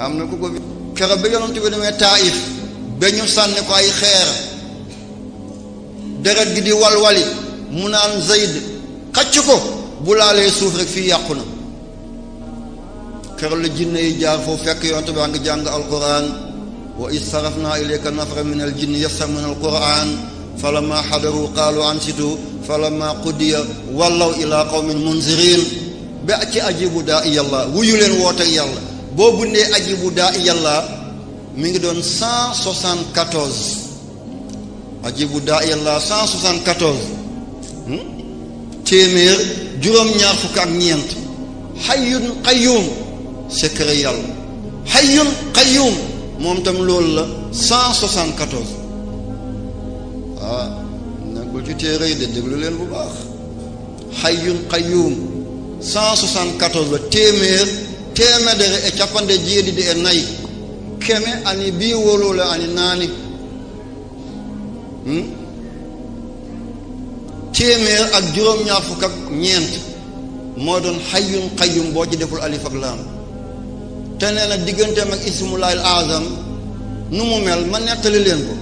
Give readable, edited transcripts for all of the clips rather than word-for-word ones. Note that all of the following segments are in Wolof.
am na ku ko keroog ba yonent bi demee Taif ba ñu sànni ko ay xeer deret gi di walwali mu naan Zayd xacc ko bu laalee suuf rek fii yàqu na. keroog la jinne yi jaar foofu fekk yonent baa ngi jàng alquran wa is sarafna ilayka nafara min al jinni yastami'una al quran falamma hadaru qaalu ansitu falamma qudiya wallaw ila qawmin munzirin ba ci ajibu daa yàlla wuyu leen woote yàlla boo bundee ajibu daa yàlla mi ngi doon 174 ajibu daa yàlla 174 téeméer juróom-ñaar fukk ak ñeent hayyun qayyum secret yàlla hayyun qayyum moom tam loolu la 174 nekkul ci téere yi de déglu leen bu baax hayyun qayyum 174 la téeméer e cappande jeeɗiɗi e nayi keme ani bii wolole ani naani téeméer ak juróom-ñaar fukk ak ñeent moo doon hayyun qayyum boo ci deful alif ak laam te nee na digganteem ak ismullaahil azam nu mu mel ma nettali leen ko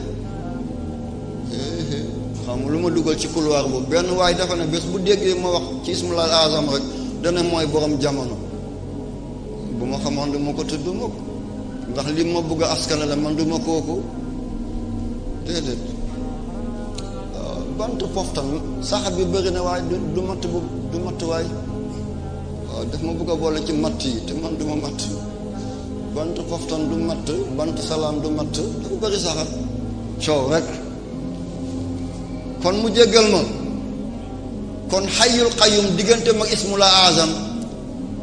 xam lu ma dugal ci couloir boobu benn waaye dafa ne bés bu déggee ma wax ci ismullaahil azam rek dana mooy borom jamono bu ma xamoon du ma ko tudd ma ko ndax li ma bëgg a askane la man du ma kooku déedéet bant poftan sax bi bëri na waaye du matt bu du matt waay waaw daf ma bëgg a boole ci matt yi te man du ma matt bant poftan du matt bant salaam du matt dafa bëri saxat coow rek kon mu jéggal ma kon hayyul qayyum diggante mag ismula azam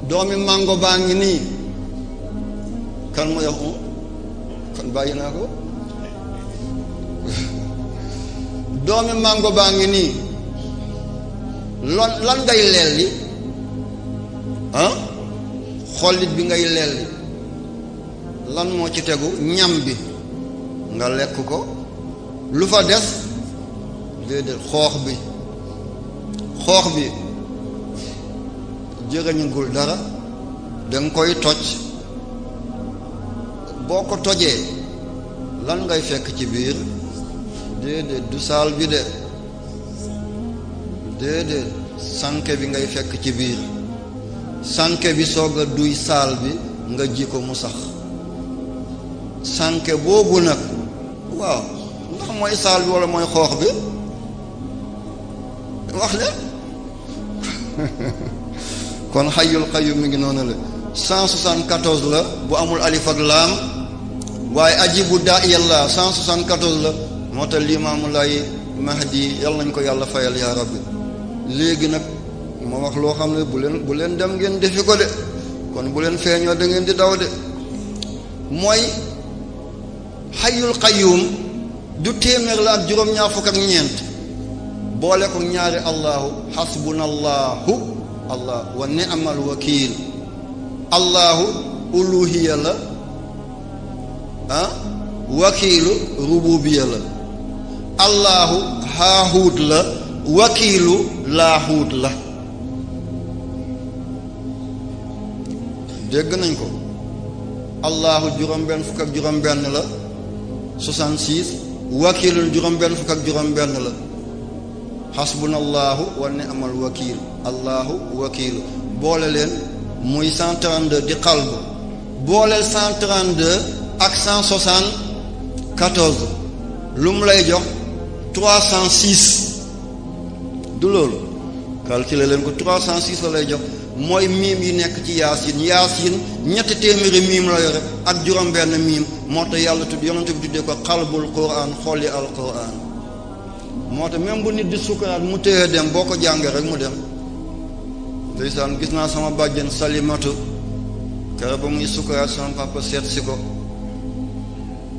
doomi mango baa ngi nii kan mu yox kon bàyyi naa ko doomi mango baa ngi nii lan ngay lelli xollit bi ngay lelli lan moo ci tegu ñam bi nga lekk ko lu fa des déedéet xoox bi jërëñugul dara danga koy toj boo ko tojee lan ngay fekk ci biir déedéet du saal bi de déedéet sànke bi ngay fekk ci biir sànke bi soog a duy saal bi nga ji ko mu sax sànke boobu nag waaw ndax mooy saal bi walla mooy xoox bi wax le kon hayyul qayyum mi ngi noonu la 174 la bu amul alif ak laam waaye ajibu daa yàlla 174 la moo tax Limaamu Laay Mahdi yàlla nañ ko yàlla fayal yaa rabbi léegi nag ma wax loo xam ne bu leen dem ngeen defi ko de kon bu leen feeñoo da ngeen di daw de mooy hayyul qayyum du téeméer la ak juróom-ñaar fukk ak ñeent boole ko ñaari allahu hasbunallahu allah wa ni'mal wakiil allahu uluhiya la wakiilu rububiya la allahu haahuut la wakiilu laahuut la dégg nañ ko allahu juróom-benn fukk ak juróom-benn la 66 wakiilul juróom-benn fukk ak juróom-benn la hasbunallahu wa ni'mal wakiil allahu wakiilu boole leen muy 132 di qalb booleel 132 ak 174 lu mu lay jox 306 du loolu calculer leen ko 306 la lay jox mooy miim yi nekk ci yaasin ñetti téeméeri miim la yore ak juróom-benn miim moo tax yàlla tudd yonent bi tuddee ko qalbul quran xolli al quran moo tax même bu nit di sukkuraat mu téye dem boo ko jàngee rek mu dem ndeysaan gis naa sama bàjjen Salimatu kere ba muy sukkuraat sama papa seet si ko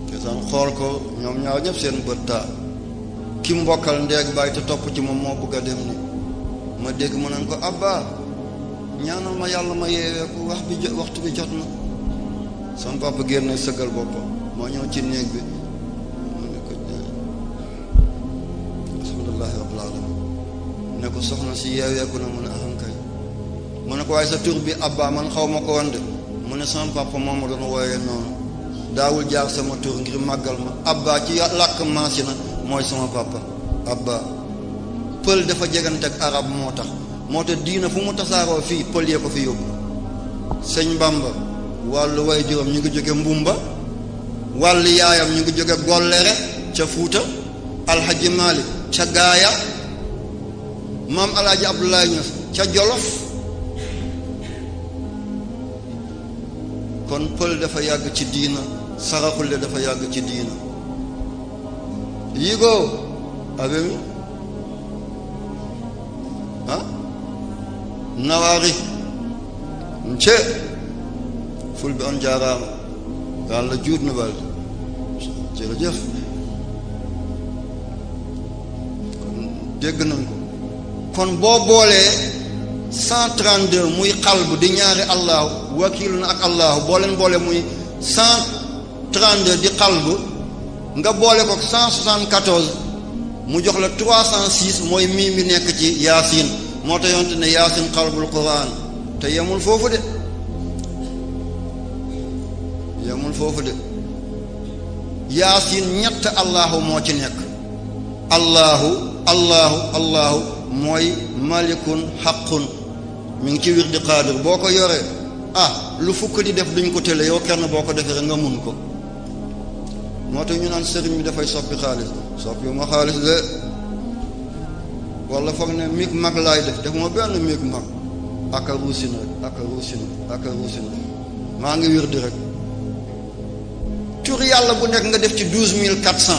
ndeysaan xool ko ñoom ñaar ñëpp seen bët taa ki mbokkal ndeeg bàyyi te topp ci moom moo bëgg a dem ni ma dégg mu naan ko abba ñaanal ma yàlla ma yeewee ko waxtu bi jot na sama papa génn sëggal boppam moo ñëw ci néeg bi mu ne ko alhamdulillahi rabbil alamin ne ko soxna si yeeweeku na mu ne ahankay mu ne ko waaye sa tur bi abba man xaw ma ko woon de mu ne sama papa moom ma doon wooyee noonu daawul jaar sama tur ngir màggal ma abba ci làkk maasi na mooy sama papa abba. pël dafa jegante ak arab moo tax diina fu mu tasaaroo fii pël yee ko fi yóbbu. sëñ Bamba wàllu way juróom ñu ngi jóge mbumba, wàllu yaayam ñu ngi jóge gollere ca Fuuta, alxaji Maalik ca gaaya, maam alaaji Abdoulaye Niass ca Jolof. kon pël dafa yàgg ci diina, saraxule dafa yàgg ci diina. yigoo abe mi nawaari nce fulɓe on jarama yo Allah juutno balɗe jërëjëf kon dégg nañ ko. kon boo boolee 132 muy xalbu di ñaari allahu wakiilu na ak allahu boo leen boole muy 132 di xalbu nga boole ko 174 mu jox la 306 mooy mii mi nekk ci yaasin. moo tax yonte ne yaasin xalbul quran te yemul foofu de yaasin ñett allahu moo ci nekk. allahu mooy malikun xaqun mi ngi ci wir di qaadir boo ko yoree lu fukk di def duñ ko tële yow kenn boo ko defee rek nga mun ko. moo tax ñu naan sëriñ bi dafay soppi xaalis ma xaalis de wala foog ne mig mag laay defuma benn mig mag aka ruusina maa ngi wir di rek. tur yàlla bu nekk nga def ci 12400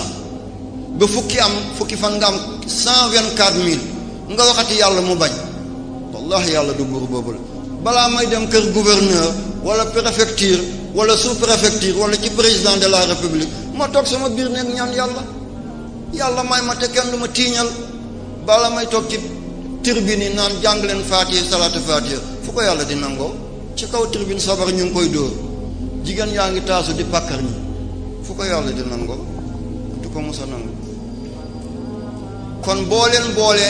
ba fukki fan nga am 124000 nga waxati yàlla mu bañ. wallahi yàlla du buur boobu la. balaa may dem kër gouverneur wala préfecture wala sous-préfecture wala ci président de la république ma toog sama biir nekk ñaan yàlla may ma te kenn du ma tiiñal. bala may toog ci tribune yi naan jàng leen faatiha salaatu faatiha fu ko yàlla di nangoo. ci kaw tribune sabar ñu ngi koy dóor jigéen yaa ngi taasu di pàkkar ñi fu ko yàlla di nangoo du ko musa nangu. kon boo leen boole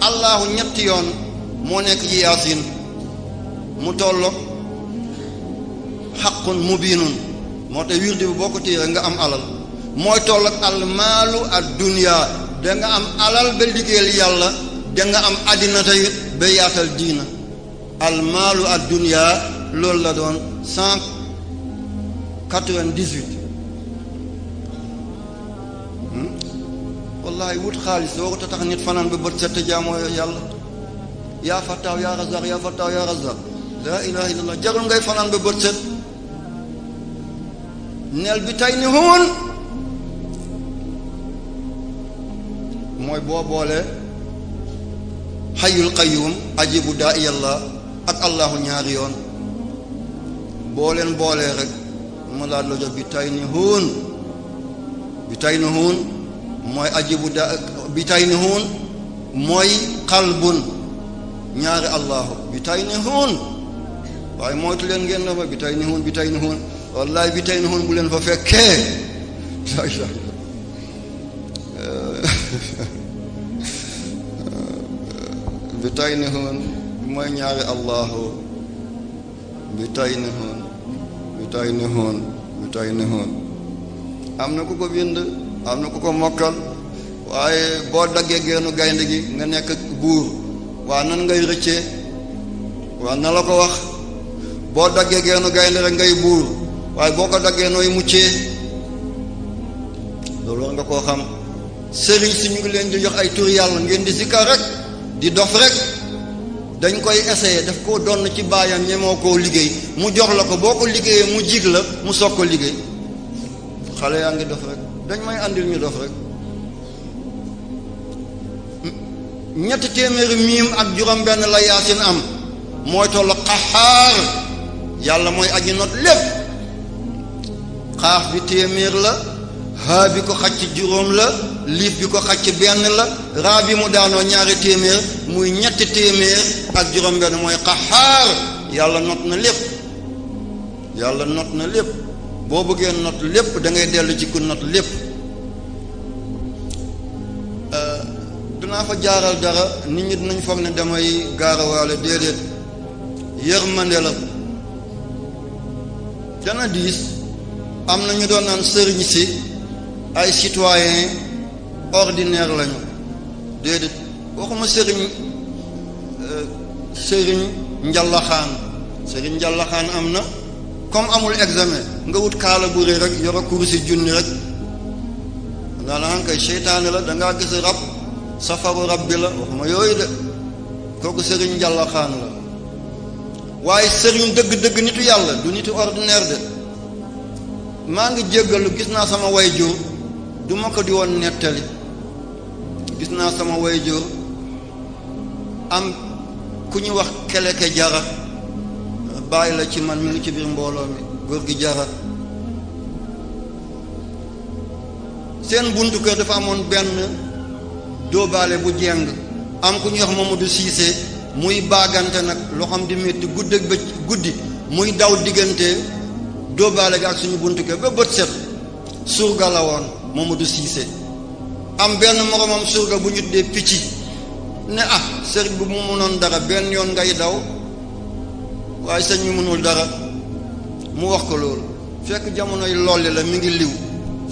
allahu ñetti yoon moo nekk ci yaasin mu tolloog xaqun mubiinun moo tax wirdi bi boo ko téye nga am alal mooy tolloog almaalu ad dunya da nga am alal ba liggéeyal yàlla da nga am àddina tamit ba yaatal diina. almaalu ad dunya loolu la doon 198. wallahi wut xaalis doo ko tax nit fanaan ba bët set jaamoo yàlla. yaa fattaaw yaa razaq yaa fattaaw yaa razaq laa ilaha illallah jarul ngay fanaan ba bët set. neel bi tay ni huun mooy boo boolee xayul qayyum ajibu daa iyallah ak allahu ñaari yoon boo leen boolee rek mu laa la jox bi tay ni huun mooy ajibu daa bi tay ni huun mooy qalbun ñaari allahu bi tay ni huun waaye moytu leen ngeen dafa bi tay ni huun wallahi bi tay ni huun bu leen fa fekkee bi tay ni huun mooy ñaari allahu bi tay ni huun am na ku ko bind am na ku ko mokkal waaye boo daggee geenu gaynde gi nga nekk buur waa nan ngay rëccee waa na la ko wax boo daggee geenu gaynde rek ngay buur waaye boo ko daggee nooy muccee loolu war nga koo xam. sëriñ si ñu ngi leen di jox ay tur yàlla ngeen di sikkar rek di dof rek dañ koy essayer daf koo donn ci baayam ñemoo koo liggéey mu jox la ko boo ko liggéeyee mu jig la mu soog ko liggéey. xale yaa ngi dof rek dañ may andil ñu dof rek. ñetti téeméeri miim ak juróom benn la yaasin am mooy toll qaxaar yàlla mooy aji not lépp. xaaf bi téeméer la, haa bi ko xacc juróom la, liif bi ko xacc benn la, raa bi mu daanoo ñaari téeméer muy ñetti téeméer ak juróom benn mooy qaxaar. yàlla not na lépp, yàlla not na lépp. boo bëggee not lépp da ngay dellu ci ku not lépp. dinaa fa jaaral dara nit ñi dinañ foog ne damay gaarawaale déedéet yërmande la dana diis. am na ñu doon naan sëriñ si ay citoyen ordinaire lañu. déedéet waxuma sëriñ njallaxaan. sëriñ njallaxaan am na comme amul examen nga wut kaala bu rëy rek yoro kursi junni rek daanaka kay seytaane la dangaa gis rab safaru rab bi la waxuma yooyu de kooku sëriñ njallaxaan la. waaye sëriñ dëgg-dëgg nitu yàlla du nitu ordinaire de. maa ngi jéggalu gis naa sama wayjur du ma ko di woon nettali. gis naa sama wayjur am ku ñu wax keleke jara bàyyi la ci man mi ngi ci biir mbooloo mi góor gi jara. seen buntu kër dafa amoon benn dóobaale bu jeng am ku ñuy wax Mamadou Cissé muy baagante nag loo xam di métti guddi muy daw diggante dóobaale gi ak suñu buntu kër ba bët set. surga la woon Mamadou Cissé am benn moromam surga bu ñu tuddee picc ne sëriñ bu mu mënoon dara benn yoon ngay daw waaye sëñ mi mënul dara. mu wax ko loolu fekk jamonoy lolli la mi ngi liw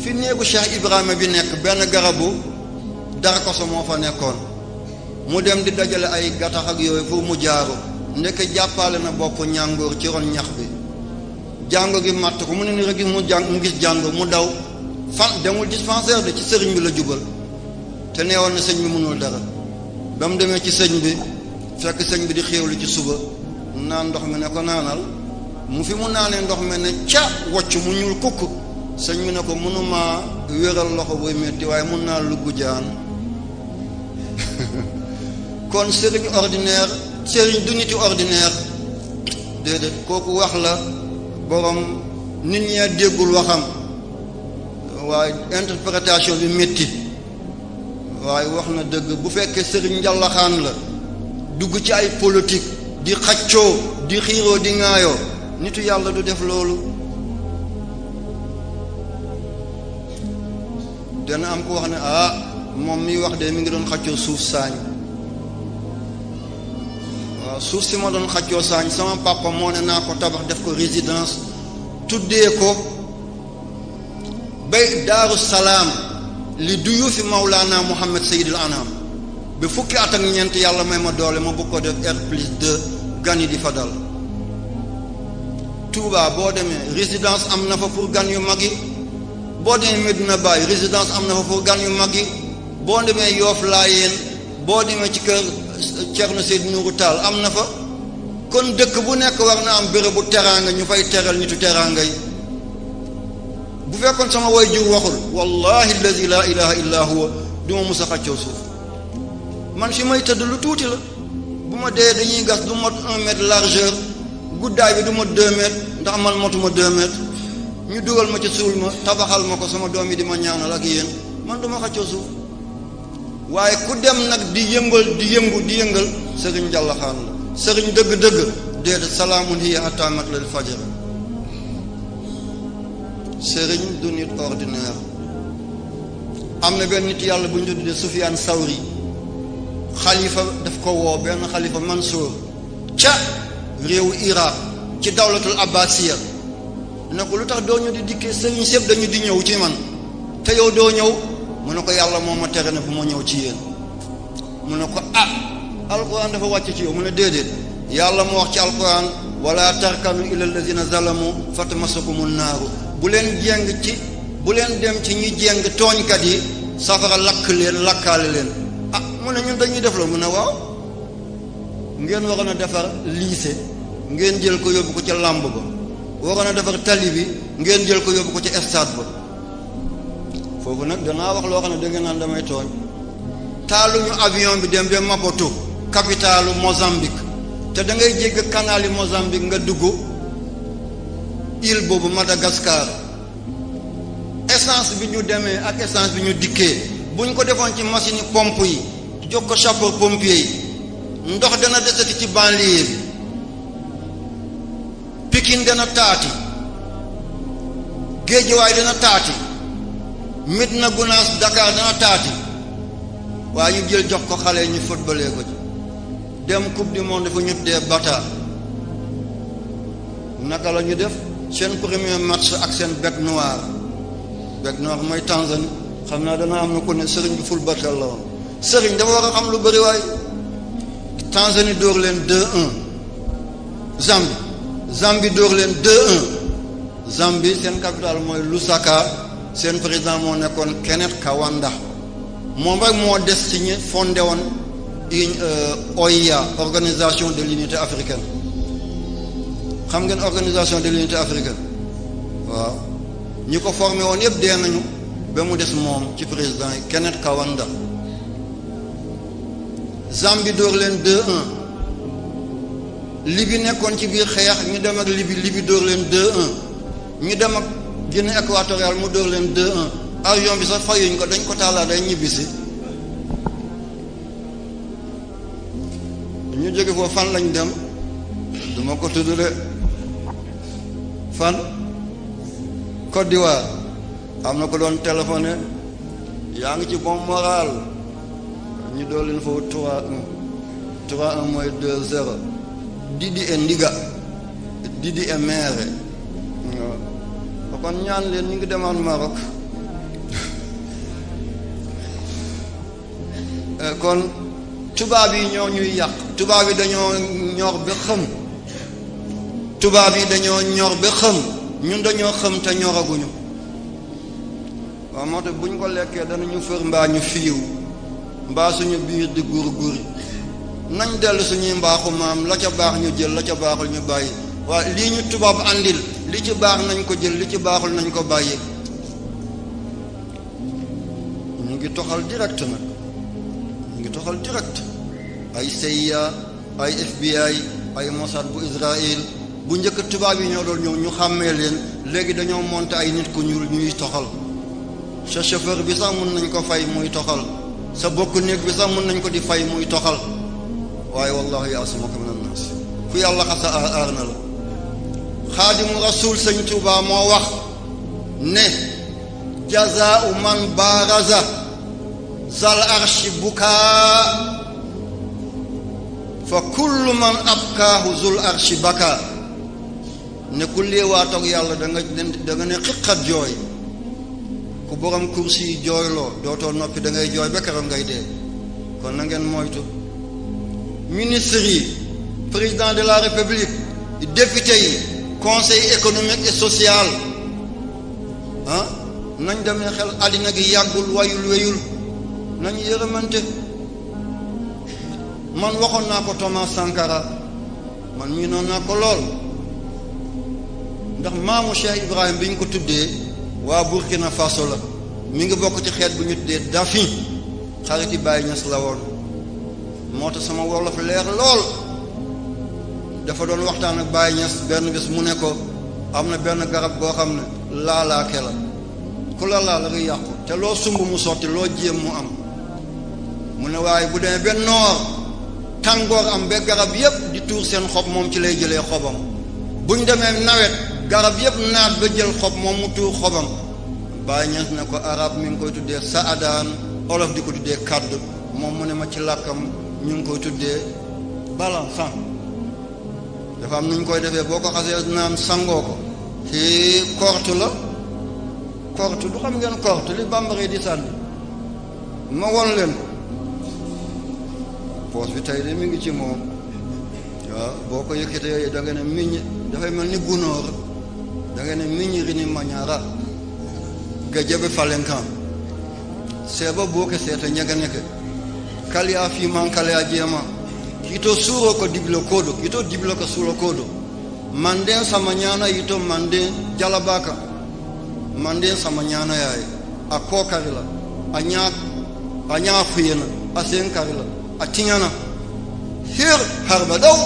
fi néegu Cheikh Ibrahima bi nekk benn garabu darkoso moo fa nekkoon. mu dem di dajale ay gattax ak yooyu pour mu jaaru ndeke jàppale na bopp ñàngoor ci ron ñax bi. jàngo gi matt ko mu ne ni rek mu gis jàngo mu daw fan demul dispensaire de ci sëriñ bi la jubal te neewoon na sëñ bi mënul dara. ba mu demee ci sëñ bi fekk sëñ bi di xéewlu ci suba naan ndox mi ne ko naanal mu fi mu naanee ndox mi ne ca wocc mu ñuul kukk sëñ bi ne ko mënuma wéral loxo buy metti waaye mun naa lugg jaan. kon sëriñ ordinaire sëriñ du niti ordinaire déedéet kooku wax la borom nit ñee déggul waxam waaye interprétation bi métti waaye wax na dëgg. bu fekkee sëriñ njallaxaan la dugg ci ay politique di xaccoo di xiiroo di ŋaayoo nitu yàlla du def loolu. dana am ko wax ne moom miy wax de mi ngi doon xaccoo suuf saañ. waaw suuf si ma doon xaccoo saañ sama papa moo ne naa ko tabax def ko résidence tuddee ko bay daaru salaam li duyu fi Mawlana Muhammad Sayyidil Anam ba fukki at ak ñeent yàlla may ma doole ma bëgg ko def R+2 gan yi di fa dal. Touba boo demee résidence am na fa pour gan yu mag yi. boo demee Medina Baye résidence am na fa pour gan yu mag yi. boo demee Yoff Laayeen boo demee ci kër Thierno Seydou Nourou Tall am na fa. kon dëkk bu nekk war na am bérébu teraanga ñu fay teral nitu teraanga yi. bu fekkoon sama way jur waxul wallahi allazi la ilaha illa huwa duma musa xaccoo suuf. man fi may tëdd lu tuuti la bu ma dee dañuy gas du mot 1 mètre largeur guddaay bi du mot 2 mètres ndax man motuma 2 mètres ñu dugal ma ci suul ma tabaxal ma ko sama doom yi di ma ñaanal ak yéen man duma xaccoo suuf. waaye ku dem nag di yëngal sëriñ njallaxaan la. sëriñ dëgg-dëgg déedéet salaamun hiya hatta matla'il fajr. sëriñ du nit ordinaire. am na benn nit yàlla bu ñu tuddee Sufyaan Sawri xalifa daf ko woo benn xalifa Mansour ca réewu Irak ci dawlatul abbasiya ne ko lu tax doo ñu di dikkee sëriñ sépp dañu di ñëw ci man te yow doo ñëw mu ne ko yàlla moo ma tere ne bu ma ñëw ci yéen. mu ne ko alquran dafa wàcc ci yow mu ne déedéet yàlla moo wax ci alquran wala tarkanu ila allazina zalamu fatamasakumun naaru bu leen dem ci ñi jéng tooñkat yi safara lakk leen lakkaale leen. mu ne ñun dañuy def la mu ne waaw ngeen waroon a defar lycée ngeen jël ko yóbbu ko ca làmb ba waroon a defar tali bi ngeen jël ko yóbbu ko ca stade ba. foofu nag danaa wax loo xam ne da ngeen naan damay tooñ. taaluñu avion bi dem ba Maputo capitalu Mozambique te da ngay jégg canal yi Mozambique nga dugg île boobu Madagascar. essence bi ñu demee ak essence bi ñu dikkee buñ ko defoon ci machine pompe yi jox ko sapeur pompier yi ndox dana desati ci banlieue bi. Pikine dana taati Géejawaay dana taati Médina Gounass Dakar dana taati waaye ñu jël jox ko xale ñu footballee ko ci dem coupe du monde fu ñu dee bata naka la ñu def seen premier match ak seen bec noir mooy Tanzanie xam naa dana am na ko ne sëriñ bi ful batal la woon sëriñ dafa war a xam lu bëri waay. Tanzanie dóor leen 2-1 Zambie dóor leen 2-1 Zambie seen capitale mooy Lusaka seen président moo nekkoon Kenneth Kaunda moom rek moo des ci ñi fondé woon OIA organisation de l'unité africaine xam ngeen organisation de l'unité africaine waaw ñi ko formé woon yëpp dee nañu ba mu des moom ci président yi Kenneth Kaunda. Zambie dóor leen 2-1 Libye nekkoon ci biir xeex ñu dem ak Libye dóor leen 2-1 ñu dem ak Guinée équatoriale mu dóor leen 2-1 avion bi sax fayuñ ko dañ ko taalaa day ñibbisi ñu jóge foofu fan lañ dem duma ko tudd de fan Côte d'Ivoire am na ko doon téléphoné yaa ngi ci bon moral ñu doon leen foofu 3-1 mooy 2-0 Didi et Ndiga Didi et Mère waaw kon ñaan leen ñu ngi demaan Maroc kon tubaab yi ñoo ñuy yàq tubaab yi dañoo ñor ba xëm ñun dañoo xëm te ñoraguñu waaw moo tax bu ñu ko lekkee danañu fër mbaa ñu fiiw mbaa suñu biir di guri nañ dellu suñuy mbaaxu maam la ca baax ñu jël la ca baaxul ñu bàyyi waaye lii ñu tubaab àndil li ci baax nañ ko jël li ci baaxul nañ ko bàyyi ñu ngi toxal direct nag ñu ngi toxal direct ay CIA ay FBI ay Mossad bu Israël bu njëkk tubaab yi ñoo doon ñëw ñu xàmmee leen léegi dañoo monté ay nit ku ñuul ñuy toxal sa chauffeur bi sax mën nañ ko fay muy toxal sa bokk néeg bi sax mën nañ ko di fay muy toxal waaye wallahi ya'simuka minan nas ku yàlla xasa aar na la xaadimu rasul sëñ Tuubaa moo wax ne jazaa'u man baaraza zal arshi bukaa fa kullu man abkaahu zul arshi bakaa ne ku léewaatoog yàlla da nga ne xiqat jooy ku borom kursi yi jooyloo dootoo noppi da ngay jooy ba keroog ngay dee kon na ngeen moytu ministre yi président de la république député yi conseil économique et social nañ demee xel àddina gi yàggul wayul weyul nañu yërëmante man waxoon naa ko Thomas Sankara man mii noon naa ko lool ndax maamu Cheikh Ibrahim bi ñu ko tuddee waa Burkina Faso la mi ngi bokk ci xeet bu ñu tuddee Dafi xariti Baye Niass la woon moo tax sama wolof leer lool dafa doon waxtaan ak Baye Niass benn bés mu ne ko am na benn garab goo xam ne laalaake la ku la laal rek yàqu te loo sumb mu sotti loo jéem mu am mu ne waaye bu demee benn noor tàngoor am ba garab yépp di tuur seen xob moom ci lay jëlee xobam buñ demee nawet garab yépp naat ba jël xob moom mu tuur xobam Baye Niass ne ko arab mi ngi koy tuddee saadaan olof di ko tuddee kaddu moom mu ne ma ci làkkam ñu ngi koy tuddee balançant dafa am nu ñu koy defee boo ko xasee naan sangoo ko ci korte la korte du xam ngeen korte li bambara di sànni ma won leen poos bi tey de mi ngi ci moom waaw boo ko yëkkatee da nga ne miñ dafay mel ni gunóor da nga ne miñ rini mañara ga jabe falenkan seeba boke seeta ñaga neke kalya fi man kalya jema kito suro ko diblo kodo kito diblo ko sulo kodo manden sama ñana yito manden jalabaka manden sama ñana yaay a kokari la a ñaa fuyena a senkari la a tiñana hir harba daw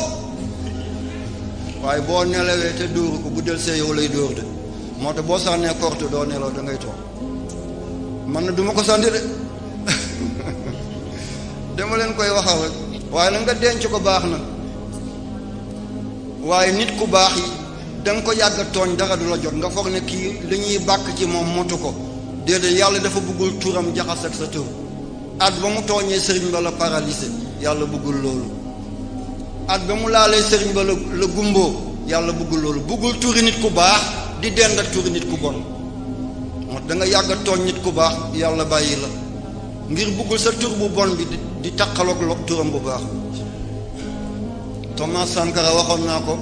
waaye boo nelawee te dóoru ko bu del see yow lay dóor de moo tax boo sànnee korte doo nelaw da ngay toog man na duma ko sànni de dama leen koy waxal rek waaye nag nga denc ko baax na waaye nit ku baax yi da nga ko yàgg tooñ dara du la jot nga foog ne kii li ñuy bàkk ci moom motu ko déedéet yàlla dafa bëggul turam jaxas ak sa tur at ba mu tooñee sëriñ ba la paralysé yàlla bëggul loolu at ba mu laalee sëriñ ba la gumboo yàlla bëggul loolu, bëggul turi nit ku baax di dend ak turi nit ku bon. moo da nga yàgg a tooñ nit ku baax yàlla bàyyi la ngir bëggul sa tur bu bon bi di taqaloog turam bu baax. Thomas Sankara waxoon naa ko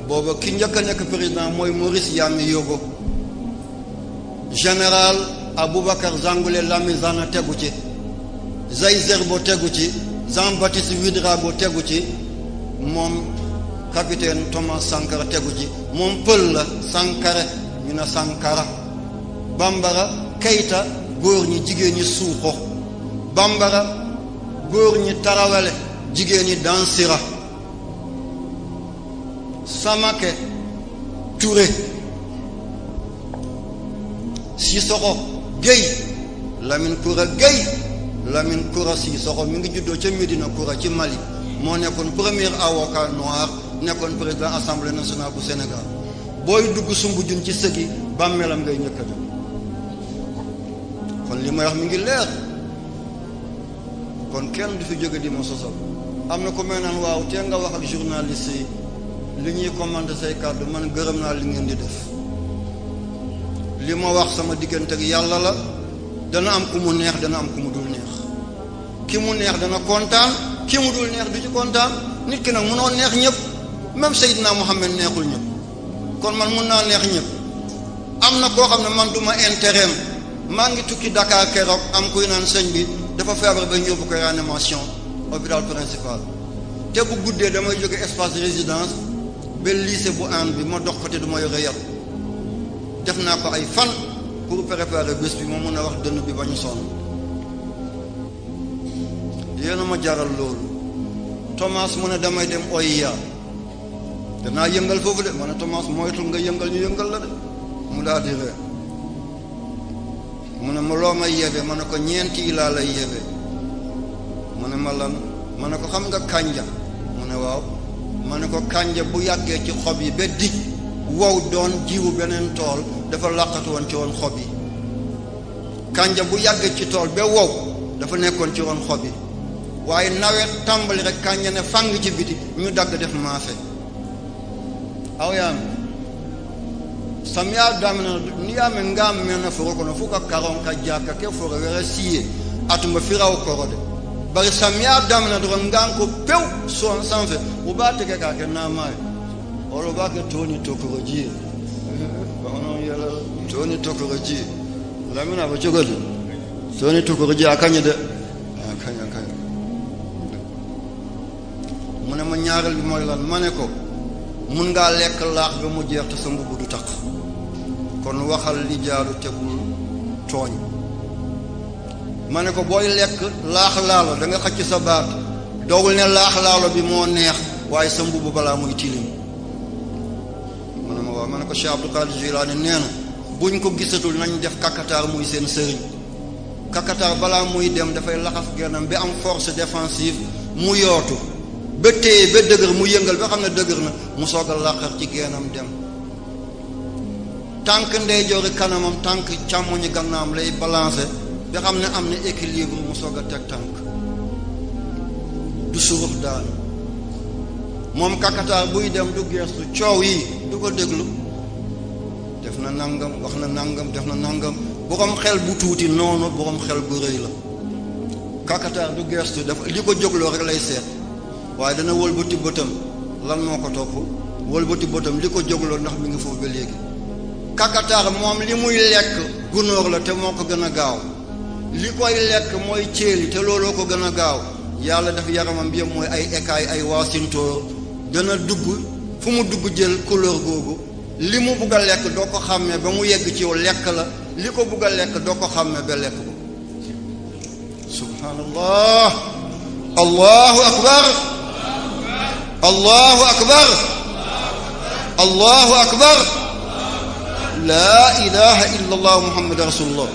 booba ki njëkk a nekk président mooy Maurice Yameyogo, général Aboubacar Zangoulé Lamizana tegu ci, Zaï Zerbo tegu ci, Jean-Baptiste Ouédraogo tegu ci, moom capitaine Thomas Sankara tegu ci. moom pël la Sankara ñu ne Sankara. Bambara Keïta góor ñi jigéen ñi Suuxo, Bambara góor ñi Tarawele jigéen ñi Dansira, Samake Touré, Sissoko Gueye, Lamine Koura Gueye, Lamine Koura Sissoko mi ngi juddoo ca Médina Koura ci Mali, moo nekkoon premier avocat noir, nekkoon président assemblée nationale bu Sénégal. booy dugg Soumbédioune ci sëgi bàmmeelam ngay ñëkk a dem. kon li may wax mi ngi leer, kon kenn du fi jóge di ma sosal. am na ko may naan waaw tee nga wax ak journaliste yi li ñuy commandé say kàddu, man gërëm naa li ngeen di def. li ma wax sama diggante ak yàlla la, dana am ku mu neex, dana am ku mu dul neex. ki mu neex dana kontaan, ki mu dul neex du ci kontaan. nit ki nag mënoo neex ñëpp, même Seydina Muhammad neexul ñëpp, kon man mun naa neex ñëpp. am na koo xam ne man duma intérêt, maa ngi tukki Dakar keroog am kuy naan sëñ bi dafa feebar ba ñëw bu ko réanimation hôpital principal, te bu guddee damay jóge espace résidence ba lycée bu Hann bi ma dox ko te du ma yore yat. def naa ko ay fan pour préparer bés bi ma mun a wax dënn bi ba ñu sonn. yéena ma jaral loolu. Thomas mu ne damay dem OIA, danaa yëngal foofu de. ma ne Thomas moytul nga yëngal ñu yëngal la de. mu daal di ree, mu ne ma loo may yebe, ma ne ko ñeenti yi laa lay yebe. mu ne ma lan, ma ne ko xam nga kànja, mu ne waaw. ma ne ko kànja bu yàggee ci xob yi ba dij wow doon jiwu beneen tool, dafa làqatu woon ci woon xob yi. kànja bu yàggee ci tool ba wow dafa nekkoon ci woon xob yi, waaye nawet tàmbali rek kànja ne fàng ci biti ñu dagg def maafe. aw yaam samiya damina ni yaame ngam mena foro kono fuka karon ka jaka ke foro wera siye atuma firaw korode bari samiya damina do ngam ko pew so sanfe o ba te ka ke na mai olo ba ke toni tokoroji ba ono yala toni tokoroji lamina ba jogode toni tokoroji akanya de akanya mu ne ma ñaaral bi mooy lan ma ne ko mun ngaa lekk laax ba mu jeex te sa mbubb du taq, kon waxal li jaaru te bul tooñ. ma ne ko booy lekk laax laalo da nga xëcc sa baat, doogul ne laax laalo bi moo neex waaye sa mbubb balaa muy tilim. mu ne ma waaw. ma ne ko Cheikh Abdou Qadir Jilani nee na buñ ko gisatul nañ def kakataar muy seen sëriñ. kakataar balaa muy dem dafay laxas gennam bi am force défensive mu yootu ba téye ba dëgër, mu yëngal ba xam ne dëgër na, mu soog a làqar ci geenam dem. tànk ndeyjoori kanamam, tànk càmmoñi gannaam lay balancer ba xam ne am na équilibre, mu soog a teg tànk, du surux daal. moom kakataar buy dem du geestu, coow yi du ko déglu. def na nangam, wax na nangam, def na nangam. borom xel bu tuuti noonu, borom xel bu rëy la. kakataar du geestu, dafa li ko jógloo rek lay seet, waaye dana wëlbati bëtam. lan moo ko topp? wëlbati bëtam li ko jógloo ndax mi ngi foofu ba léegi. kakataar moom li muy lekk gunóor la te moo ko gën a gaaw, li koy lekk mooy céeli te looloo ko gën a gaaw. yàlla def yaramam bi yëpp mooy ay écailles, ay waasintóor. dana dugg fu mu dugg jël couleur googu. li mu bugg a lekk doo ko xàmmee ba mu yegg ci yow lekk la, li ko bugg a lekk doo ko xàmmee ba lekk ko. subhanallah, allahu akbar, allahu akbar, allahu akbar, laa ilaha illa allah muhammad rasulullah.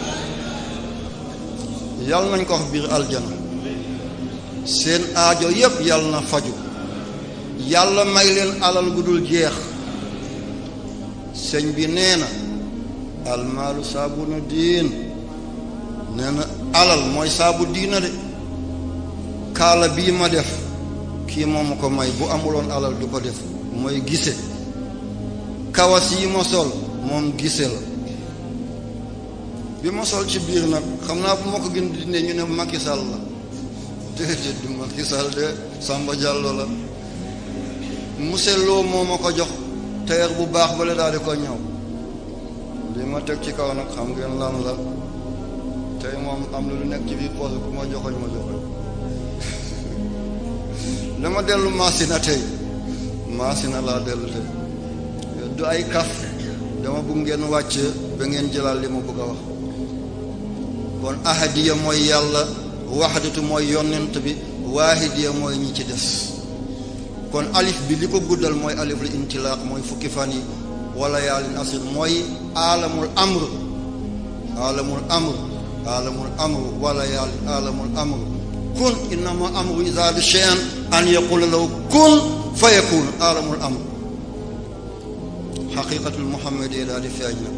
yàlla nañ ko wax biir aljana, seen aajo yépp yàlla na faju, yàlla may leen alal gu dul jeex. sëñ bi nee na almaalu saabuna diin, nee na alal mooy saabu diina de. kaala bii ma def kii moom ko may, bu amuloon alal du ko def, mooy gise. kawas yi ma sol moom gise la. bi ma sol ci biir nag xam naa bu ma ko gën dindee ñu ne Macky Sall la. déedéet du Macky Sall de Samba Diallo la. monsieur Lo moo ma ko jox tailleur bu baax bale daal di ko ñëw. li ma teg ci kaw nag xam ngeen lan la. tey moom am na lu nekk ci biir poche ku ma joxoñ dama dellu Masina tey Masina laa dellu tey du ay kaf dama bëgg ngeen wàcc ba ngeen jëlaat li ma bëgg a wax. kon ahadiya mooy yàlla, waxdatu mooy yonent bi, waahidiya mooy ñi ci des. kon alif bi li ko guddal mooy aliful intilaq mooy fukki fan yi wala yaalin asir mooy alamul amr wala yaalin alamul amr. kun innama amru iza arada shay'an an yaqula lahu kun fayakun alamul amr. xaqiqatul muhammadiyya daal di feeñ nag.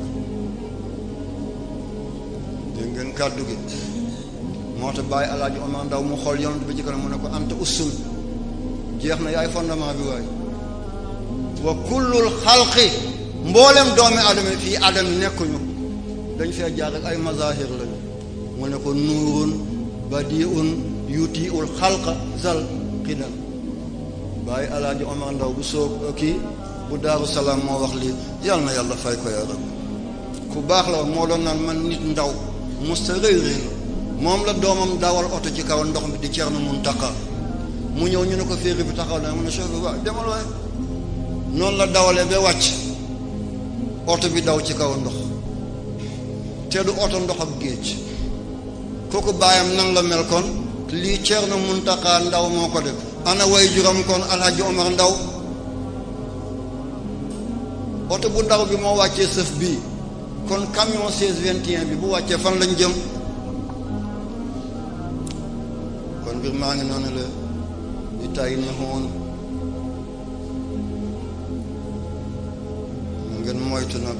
dégg ngeen kàddu gi moo tax bàyyi alaaji Omar Ndaw mu xool yonent bi ci kanam mu ne ko anta ussul jeex na yaay fondement bi waay. wa kullul xalqi mboolem doomi adama fii adam nekkuñu dañ fee jaar ak ay mazahir lañu. mu ne ko nuurun badiun yutiul xalqa zal qidam. bàyyi alaaji Omar Ndaw bu soog kii bu Daaru Salaam moo wax lii yàlla na yàlla fay ko yàlla. ku baax la moo doon naan man nit ndaw musta rëy rëylu. moom la doomam dawal oto ci kaw ndox mi di Cerno Muntaqa mu ñëw ñu ne ko féeri bi taxaw na mu ne chauffeur waaw demal waaye. noonu la dawalee ba wàcc oto bi daw ci kaw ndox te du oto ndox ak géej. kooku baayam nan la mel kon lii Cerno Muntaqa Ndaw moo ko def. ana way juram kon Alhaji Omar Ndaw. oto bu ndaw bi moo wàccee sëf bii kon camion 1621 bi bu wàccee fan lañ jëm. kon mbir maa ngi noonu la di tay ne xoon ngeen moytu nag.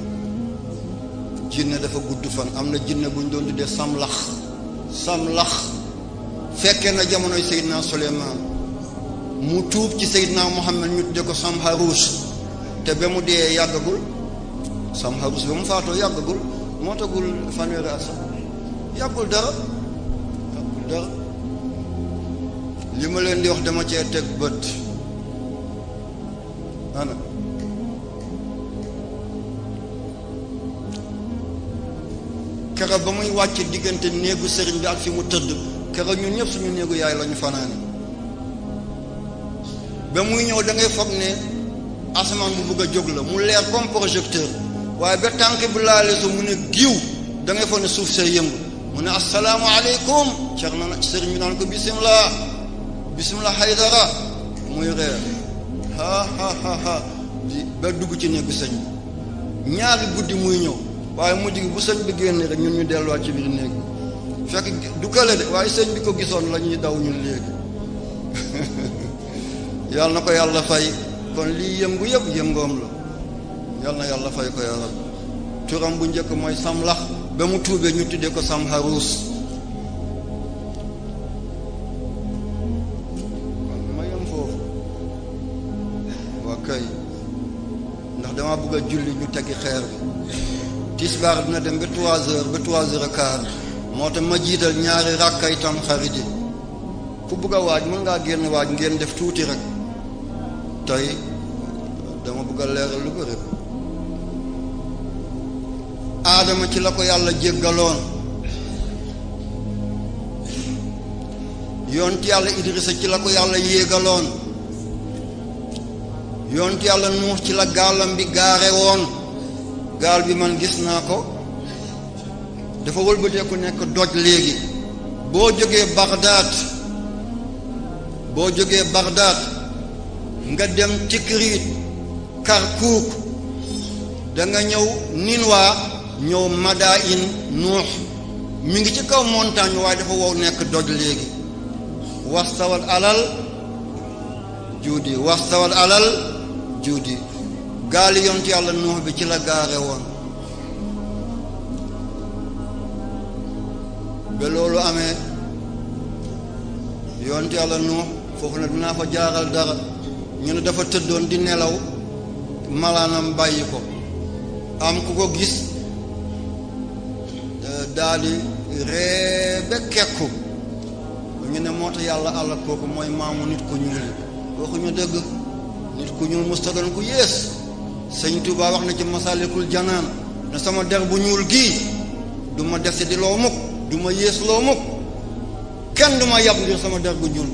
jinne dafa gudd fan. am na jinne bu ñu doon tuddee samlax fekkee na jamonoy Seydina Suleymaan mu tuub ci Seydina Muhammad ñu tuddee ko Samharuus te ba mu dee yàggagul. Samharuus ba mu faatoo yàggagul moo tagul fanweeri at sax yàggul dara li ma leen di wax dama cee teg bët. ana kera ba muy wàcc diggante néegu sëriñ bi ak fi mu tëdd kera ñun ñëpp suñu néegu yaay lañu fanaane. ba muy ñëw da ngay foog ne asamaan bu bëgg a jóg la mu leer comme projecteur waaye ba tànk bi laale su mu ne giw da ngay foog ne suuf see yëngu mu ne assalaamu aleykum cer na sëriñ bi naan ko bismillah haydara muy reer ha ba dugg ci néegu sëñ bi ñaari guddi muy ñëw waaye mujj gi bu sëñ bi génne rek ñun ñu delluwaat ci biir néeg bi fekk du kële de waaye sëñ bi ko gisoon la ñuy daw ñun léegi yàlla na ko yàlla fay. kon lii yëngu yëpp yëngoom la yàlla na yàlla fay ko yàlla. turam bu njëkk mooy samlax ba mu tuubee ñu tuddee ko Samharuus. kon ma yem foofu waa kay ndax dama bëgg a julli ñu teggi xeer bi. tisbaar dina dem ba 3 heures ba 3 heures et quart moo tax ma jiital ñaari rakkay tam xarit yi. ku bëgg a waaj mën ngaa génn waaj ngeen def tuuti rek. tey dama bëgg a leeral lu bëri. aadama ci la ko yàlla jéggaloon. yonent yàlla Idrissa ci la ko yàlla yéegaloon. yonent yàlla Nuux ci la gaalam bi gaare woon. gaal bi man gis naa ko dafa wëlbateeku nekk doj léegi. boo jógee Bagdad nga dem Tikrit Karkuk da nga ñëw Ninwa ñëw Madain Nuux mi ngi ci kaw montagne waaye dafa wow nekk doj léegi. wastawat alal juudi gaali yonent yàlla Nuux bi ci la gaare woon. ba loolu amee yonent yàlla Nuux foofu na dinaa fa jaaral dara. ñu ne dafa tëddoon di nelaw malaanam bàyyi ko am ku ko gis daal di ree ba kekku ñu ne moo tax yàlla àll kooku mooy maamu nit ku ñuul waxuñu dëgg. nit ku ñuul musta doon ku yées sëñ Tuubaa wax na ci Masaalikul Janaan ne sama der bu ñuul gii du ma def si di loo mukk du ma yées loo mukk kenn du ma yab ngir sama der bu ñuul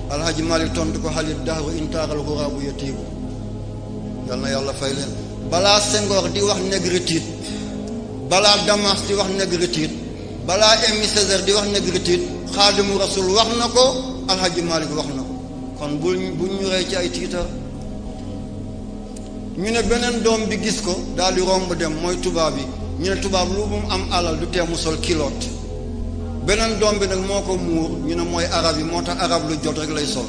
alhaji Malik tontu ko xalit dahru intaaral xuraabu yatiibu yal na yàlla fay leen balaa Senghor di wax négritude balaa Damas di wax négritude balaa Aimé Césaire di wax négritude Xaadimu Rasul wax na ko alhaji Malik wax na ko kon bu ñu rey ci ay tiitar ñu ne beneen doom bi gis ko daal di romb dem mooy tubaab yi ñu ne tubaab lu mu am alal du tee mu sol kiloot beneen doom bi nag moo ko muur ñu ne mooy arab yi moo tax arab lu jot rek lay sol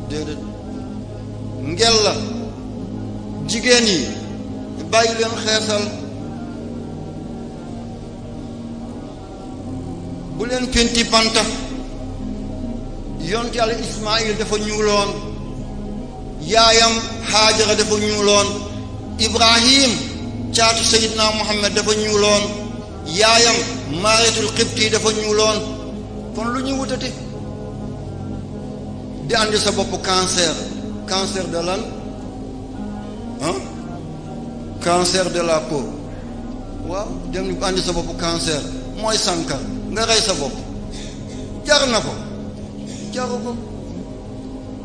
déedéet ngel la jigéen yi bàyyi leen xeesal bu leen pinti panta yonent Yàlla Ismaayil dafa ñuuloon yaayam Haajara dafa ñuuloon Ibrahim caatu Seydina Muhammad dafa ñuuloon yaayam Maariyatul Qibti dafa ñuuloon kon lu ñuy wutati di andi sa bopp cancer de lan cancer de la peau waaw dem ni andi sa bopp cancer mooy sankar nga rey sa bopp jar na ko jaru ko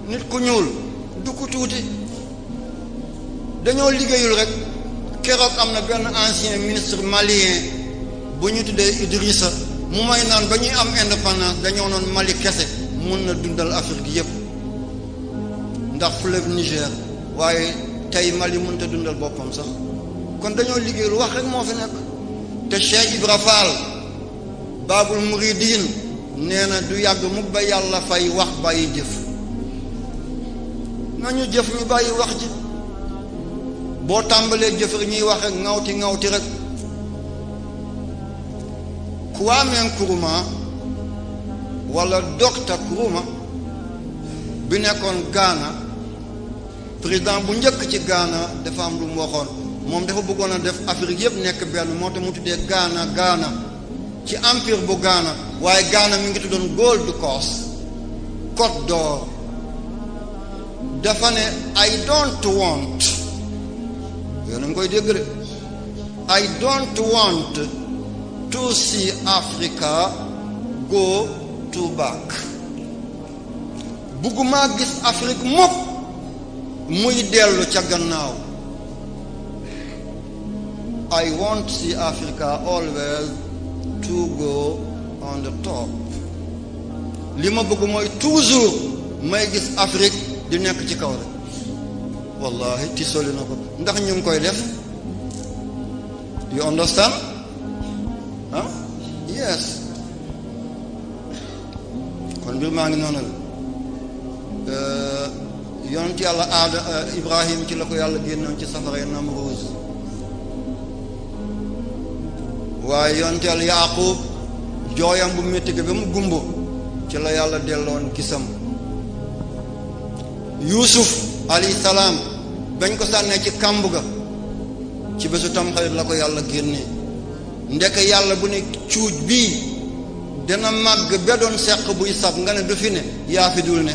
nit ku ñuul du ko tuuti dañoo liggéeyul rek keroog am na benn ancien ministre malien bu ñu tuddee Idrissa mu may naan ba ñuy am indépendance dañoo noon Mali kese mun na dundal Afrique yépp ndax fleuve Niger waaye tey Mali mënut a dundal boppam sax kon dañoo liggéeyul wax rek moo fi nekk te Cheikh Ibra Fall Babul Mouridine nee na du yàgg mu ba yàlla fay wax bàyyi jëf nañu jëf ñu bàyyi wax ji boo tàmbalee jëf rek ñuy wax rek ŋawti rek Kwame Nkrumah wala Dr Nkrumah bi nekkoon Ghana président bu njëkk ci Ghana dafa am lu mu waxoon moom dafa bëggoon a def Afrique yëpp nekk benn moo tax mu tuddee Ghana ci empire bu Ghana waaye Ghana mi ngi tuddoon Gold Coast Côte d'Or dafa ne I don't want yéen a ngi koy dégg de I don't want to see Africa go to back bugguma gis Afrique mukk muy dellu ca gannaaw I want to see Africa always to go on the top li ma bëgg mooy toujours may gis Afrique di nekk ci kaw rek wallahi ti soli na ko ndax ñu ngi koy def you understand yes kon mbir maa ngi noonu la yonent yàlla Ibrahim ci la ko yàlla génnoon ci safara Namruuz waaye yonent yàlla Yaaqub jooyam bu métti ga ba mu gumbo ci la yàlla delloon gisam Yuusuf alayhi salaam bañ ko sànnee ci kàmb ga ci bésu Tamxarit la ko yàlla génnee ndek yàlla bu ne cuuj bii dana màgg ba doon seq buy sab nga ne du fi ne yaa fi dul ne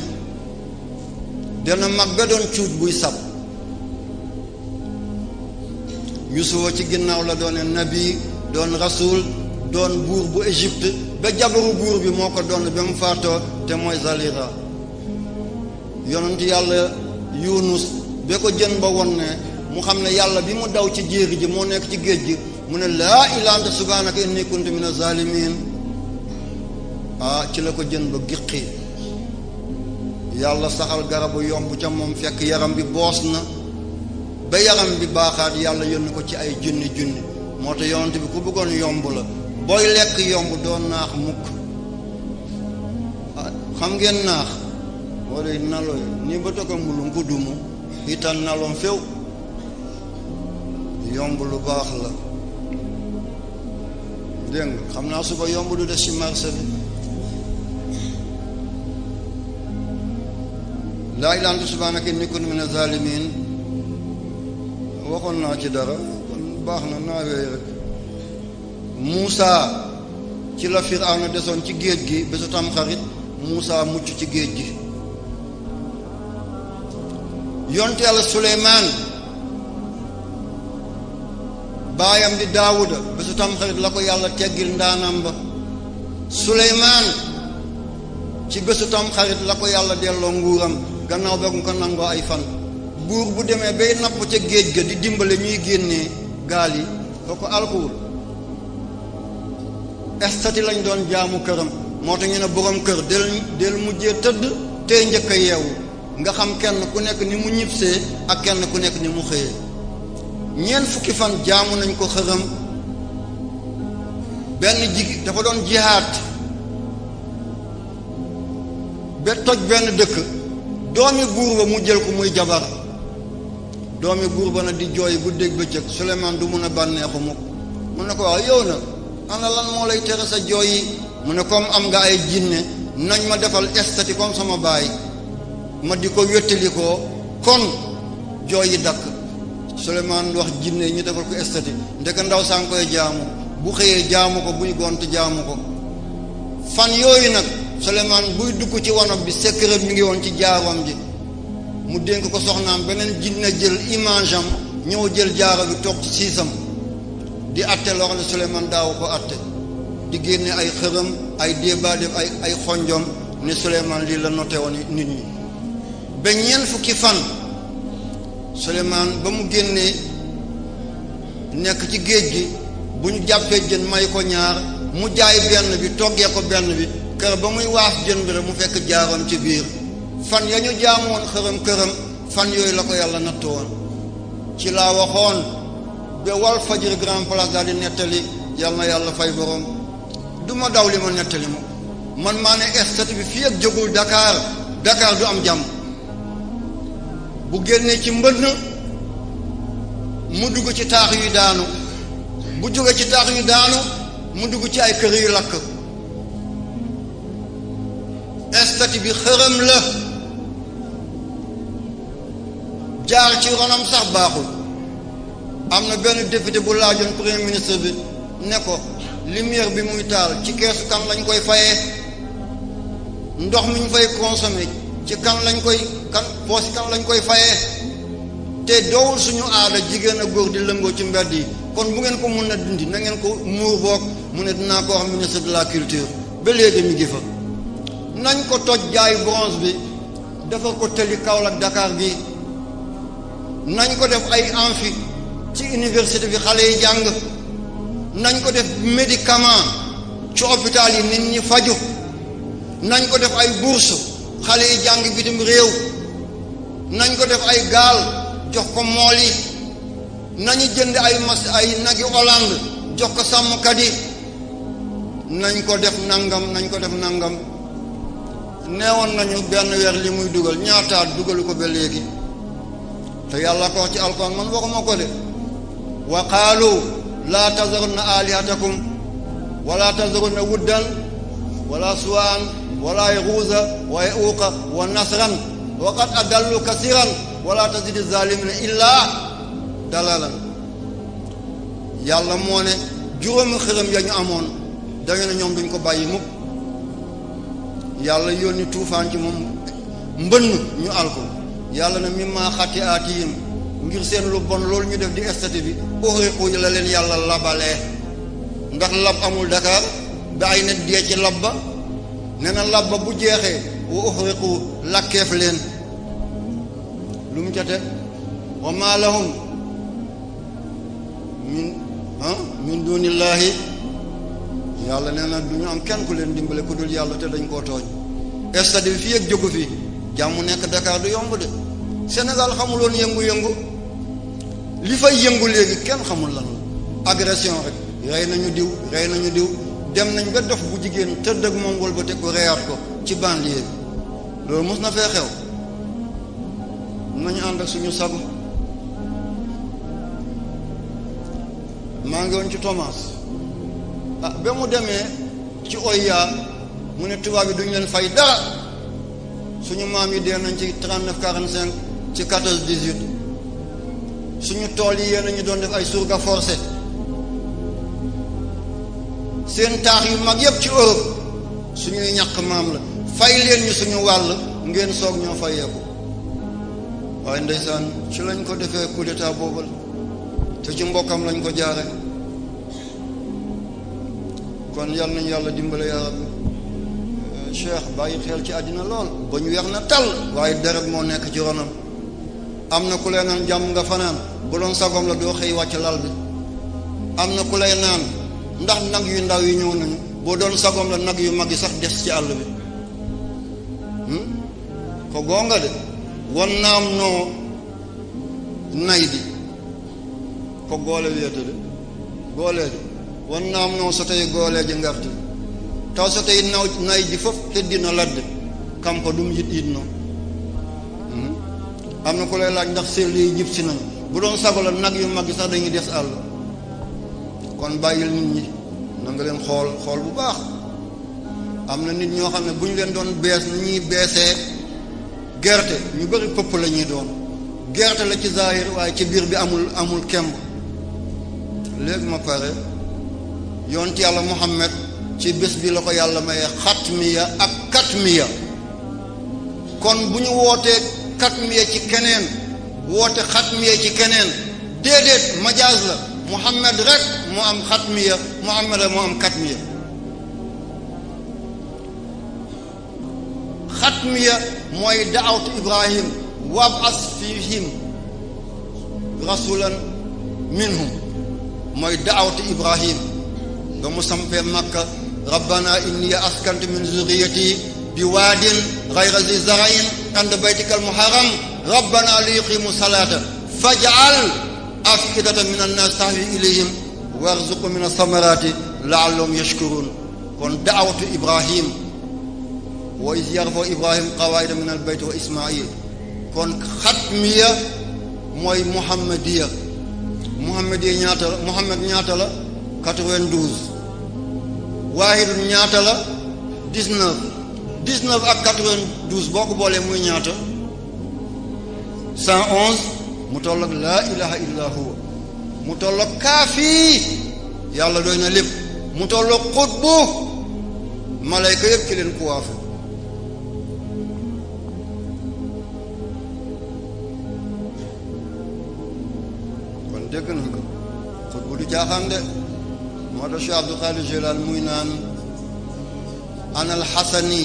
dana màgg ba doon cuuj buy sab Yuusufa ci ginnaaw la doone nabi doon rasul doon buur bu Égypte ba jabaru buur bi moo ko doon ba mu faatoo te mooy Zalira yonent yàlla Yunus ba ko jën ba won ne mu xam ne yàlla bi mu daw ci jéeri ji moo nekk ci géej gi mu ne laa ilaaha anta subhaanaka inni kuntu mina zaalimiin ci la ko jën ba giqi yàlla saxal garabu yomb ca moom fekk yaram bi boos na ba yaram bi baaxaat yàlla yónni ko ci ay junni moo tax yonent bi ku bëggoon yomb la booy lekk yomb doo naax mukk xam ngeen naax wala naloy ni ba toga mbulum ko dumu itan naloon few yomb lu baax la dégg nga xam naa suba yomb du des ci marché bi laa ilaaha illa anta subhaanaka inni kuntu mina zaalimiin waxoon naa ci dara kon baax na naawee rek. Muusa ci la Firawna desoon ci géej gi bésu Tamxarit Muusa mucc ci géej gi. yonte Yàlla Suleymaan baayam di Daawuda bésu Tamxarit la ko yàlla teggil ndaanam ba. Suleymaan ci bésu Tamxarit la ko yàlla delloo nguuram gannaaw ba ko nangoo ay fan. buur bu demee bay napp ca géej ga di dimbale ñuy génnee gaal yi kooku alkuwul. estati lañ doon jaamu këram moo tax ñu ne borom kër del mujjee tëdd tey njëkk a yeewu nga xam kenn ku nekk ni mu ñibsee ak kenn ku nekk ni mu xëyee. ñeent fukki fan jaamu nañ ko xëram. benn jigi dafa doon jihaat ba toj benn dëkk doomi buur ba mu jël ko muy jabar. doomi buur ba nag di jooy guddeeg bëccëg Suleymaan du mun a bànneexu mukk mu ne ko waaw yow nag ana lan moo lay tere sa jooy yi mu ne comme am nga ay jinne nañ ma defal estati comme sama baay ma di ko wéttali ko kon jooy yi dakk. Suleymaan wax jinne yi ñu defal ko estati ndeke ndaw saa ngi koy jaamu bu xëyee jaamu ko buy gont jaamu ko. fan yooyu nag Suleymaan buy dugg ci wanag bi secret mi ngi woon ci jaaram ji mu dénk ko soxnaam beneen jinne jël image am ñëw jël jaaro bi toog ci siisam di atte loo xam ne Suleymaan daaw ko atte di génne ay xërëm ay déebaadeeb ay xonjom ne Suleymaan lii la noté woon nit ñi ba ñeent fukki fan Suleymaan ba mu génnee nekk ci géej gi bu ñu jàppee jën may ko ñaar mu jaay benn bi toggee ko benn bi kër ba muy waas jën bi rek mu fekk jaaroon ci biir. fan ya ñu jaamu woon xërëm këram fan yooyu la ko yàlla nattu woon. ci laa waxoon ba wal fajri grand place daal di nettali yàlla na yàlla fay borom du ma daw li ma nettali man maa ne estati bi fii ak jógul Dakar du am jàmm. bu génnee ci mbënn mu dugg ci taax yu daanu bu jóge ci taax yu daanu mu dugg ci ay kër yu lakk. estati bi xërëm la jaar ci ronam sax baaxul. am na benn député bu laajoon premier ministre bi ne ko lumière bi muy taal ci keesu kan lañ koy fayee ndox mi ñu fay consommer ci kan lañ koy poosi kan lañ koy fayee te doowul suñu aada jigéen ak góor di lëngoo ci mbedd yi kon bu ngeen ko mun na dindi na ngeen ko muur boog mu ne dinaa ko wax ministre de la culture ba léegi mi ngi fa. nañ ko toj jaay bronze bi dafa ko tëli Kaolack Dakar gi nañ ko def ay amphi ci université bi xale yi jàng nañ ko def médicament ci hôpital yi nit ñi faju nañ ko def ay bourse xale yi jàng bitim réew nañ ko def ay gaal jox ko mool yi nañu jënd ay nagi Hollande jox ko sàmmkat yi nañ ko def nangam neewoon nañu benn weer li muy dugal ñaataat dugalu ko ba léegi te yàlla ko wax ci alquran man waxuma ko de wa qaalu laa tazarunna alihatakum wala tazarunna wuddan wala suwaan wala yaxuusa wa yauuqa wa nasran wa qad adallu kasiran wala tazidi zalimina illa dalalan. yàlla moo ne juróomi xërëm ya ñu amoon da ngeen ne ñoom duñ ko bàyyi mukk. yàlla yónni tuufaan ci moom mbënn ñu alko yàlla na mimma xatti aatihim ngir seen lu bon loolu ñu def di estati bi uxriqu la leen yàlla labalee ndax lab amul Dakar ba ay nit dee ci lab ba nee na lab ba bu jeexee wa uxriqu lakkeef leen lu mu ca teg wa maa lahum min dunillahi yàlla nee na du ñu am kenn ku leen dimbale ku dul yàlla te dañ koo tooñ. estati bi fii ak jógu fii jàmm nekk Dakar du yomb de. Sénégal xamuloon yëngu-yëngu li fay yëngu léegi kenn xamul lan la agression rek rey nañu diw dem nañ ba dof bu jigéen tëdd ak moom wël ba te ko reyaat ko ci banlieue bi loolu mos na fee xew. nañu ànd ak suñu sago. maa ngi woon ci Thomas ba mu demee ci Oya mu ne tubaab yi duñ leen fay dara suñu maam yi dee nañ ci 39 45 ci 14 18 suñu tool yi yéen a ñu doon def ay surga forcé seen taax yu mag yépp ci Europe suñuy ñàkk maam la fay leen ñu suñu wàll ngeen soog ñoo fayeeku waaye ndeysaan ci lañ ko defee coup d'état boobal te ci mbokkam lañ ko jaare kon yal nañu yàlla dimbale yaa rabbi cheikh bàyyi xel ci àddina lool ba ñu weex na tal waaye deret moo nekk ci ronam am na ku lay naan jàmm nga fanaan bu doon sagom la doo xëy wàcc lal bi am na ku lay naan ndax nag yu ndaw yi ñëw nañu boo doon sagom la nag yu mag yi sax des ci àll bi ko gonga de won naam noo nay di ko goole wiyete de goolee de won naam noo so tawi gooleeje ngarti taw so tawi nay ji fof heddino ladde kam ko ɗum yiɗɗiɗno am na ku lay laaj ndax seetlu yi jib si nañu bu doon sago la nag yu mag yi sax dañuy des àll kon bàyyil nit ñi na nga leen xool bu baax am na nit ñoo xam ne bu ñu leen doon bees na ñuy beesee gerte ñu bëri pëpp la ñuy doon gerte la ci zahir waaye ci biir bi amul kemb léegi ma pare yonent yàlla Muhammad ci bés bi la ko yàlla mayee xatmiya ak katmiya kon bu ñu wootee katmiya ci keneen woote xatmiya ci keneen déedéet majaaz la Muhammad rek moo am xatmiya Muhammad rek moo am katmiya xatmiya mooy daawtu Ibrahim wab'as fihim rasulan minhum mooy daawtu Ibrahim nga mu sampee Makka rabbana inni askantu min zurriyati bi waadin ghayra zi zar'in inda baytikal muharram rabbana li yuqimu salata faj'al afidatan min an-nas tahwi ilayhim warzuqhum min ath-thamarati la'allahum yashkurun kon daawatu Ibrahim wa iz yarfa'u Ibrahim qawaida min al-bayt wa Ismaïl kon xatmiya mooy muhammadiya Muhammad ñaata la 92 waahidun ñaata la 19 ak 92 boo ko boolee muy ñaata 111 mu tolloog laa ilaha illa huwa mu tolloog kaafi yàlla doy na lépp mu tolloog xutbu malayka yëpp ci leen kuwaafe kon dégg nañ ko xutbu du jaaxaan de moo tax Cheikh Abdul Qadir Jilani muy naan ana alxasani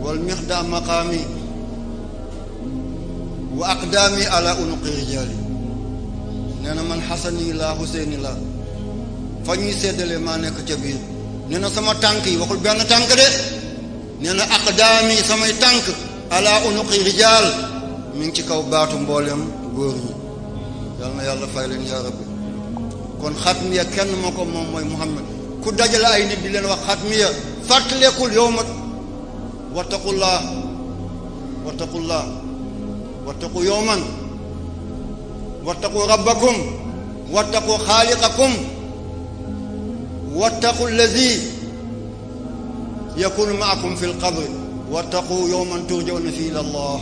wal mixda maqaami wa aqdaami ala unuqi rijaali nee na man xasani laa Huseeni laa fa ñuy séddale maa nekk ca biir nee na sama tànk yi waxul benn tànk de nee na aqdaami samay tànk ala unuqi rijaal mi ngi ci kaw baatu mboolem góor ñi yal na yàlla fay leen yaa rabbi kon xatmiya kenn moo ko moom mooy Muhammad ku dajale ay nit di leen wax xatmiya fàttalekul yow ma wattaqullah wattaqu yawman wattaqu rabbakum wattaqu xaaliqakum wattaqu allazi yakunu maakum fi lqabri wattaqu yawman turjawna fi ila allah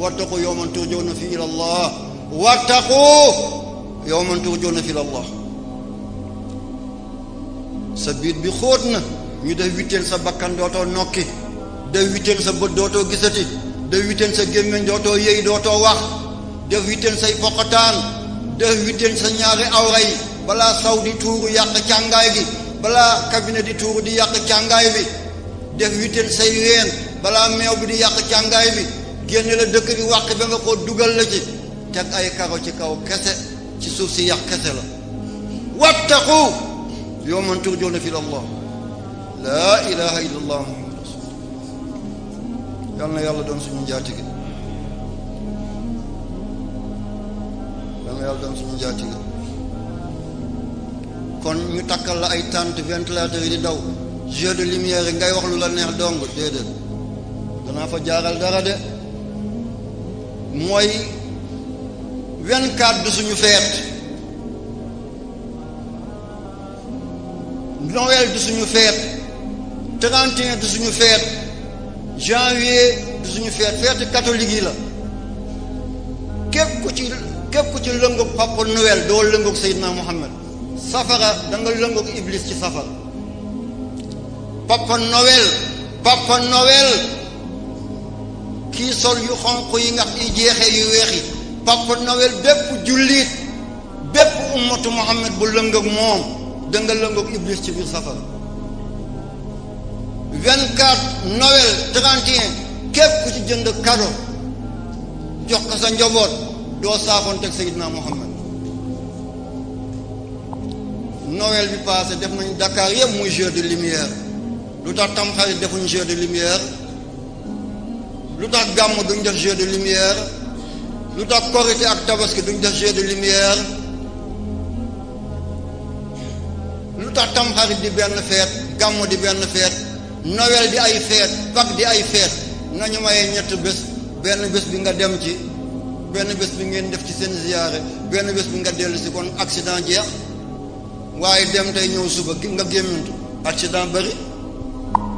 wattaqu yawman turjawna fi ila allah wattaqu yawman turjawna fi ila allah sa biit bi xóot na ñu def witteel sa bakkan dootoo nokki def witteel sa bët dootoo gisati def witteel sa gémmiñ dootoo yëy dootoo wax def witteel say poqataan def witteel sa ñaari awra yi balaa saw di tuuru yàq càngaay gi balaa kabine di tuuru di yàq càngaay bi def witteel say ween balaa meew bi di yàq càngaay bi génne la dëkk bi wàq ba nga ko dugal la ci teg ay karo ci kaw kese ci suuf si yàq kese la wattaqu yawman turjawna fi Allah laa ilaha illa allah muhammad rasulullah yal na yàlla doon suñu njaatige yal na yàlla doon suñu njaatige kon ñu takkal la ay tente ventilateur yi di daw jeu de lumière yi ngay wax lu la neex dong déedéet danaa fa jaaral dara de mooy 24 du suñu feet Noël du suñu feet 31 du suñu feet janvier du suñu feeti catholique yi la. képp ku ci lëngoog Papa Noël doo lëngoog Seydina Muhammad safara da nga lëngoog Iblis ci safara. Papa Noël kii sol yu xonq yi nga yi jeexee yu weex yi Papa Noël bépp jullit bépp ummatu Muhammad bu lëngoog moom da nga lëngoog Iblis ci biir safara. 24 Noël 31 képp ku ci jënd cadeau jox ko sa njaboot doo saafoonteeg Seydina Muhammad. Noël bi passé def nañ Dakar yëpp muy jeu de lumière lu tax Tamxarit defuñ jeu de lumière lu tax gàmm duñ def jeu de lumière lu tax Korité ak Tabaski duñ def jeu de lumière lu tax Tamxarit di benn feet gàmm di benn feet Noël di ay feet Pâques di ay feet nañu mayee ñett bés benn bés bi nga dem ci benn bés bi ngeen def ci seen ziyaare benn bés bi nga dellu si kon accident jeex waaye dem tey ñëw suba nga gémmantu accident bari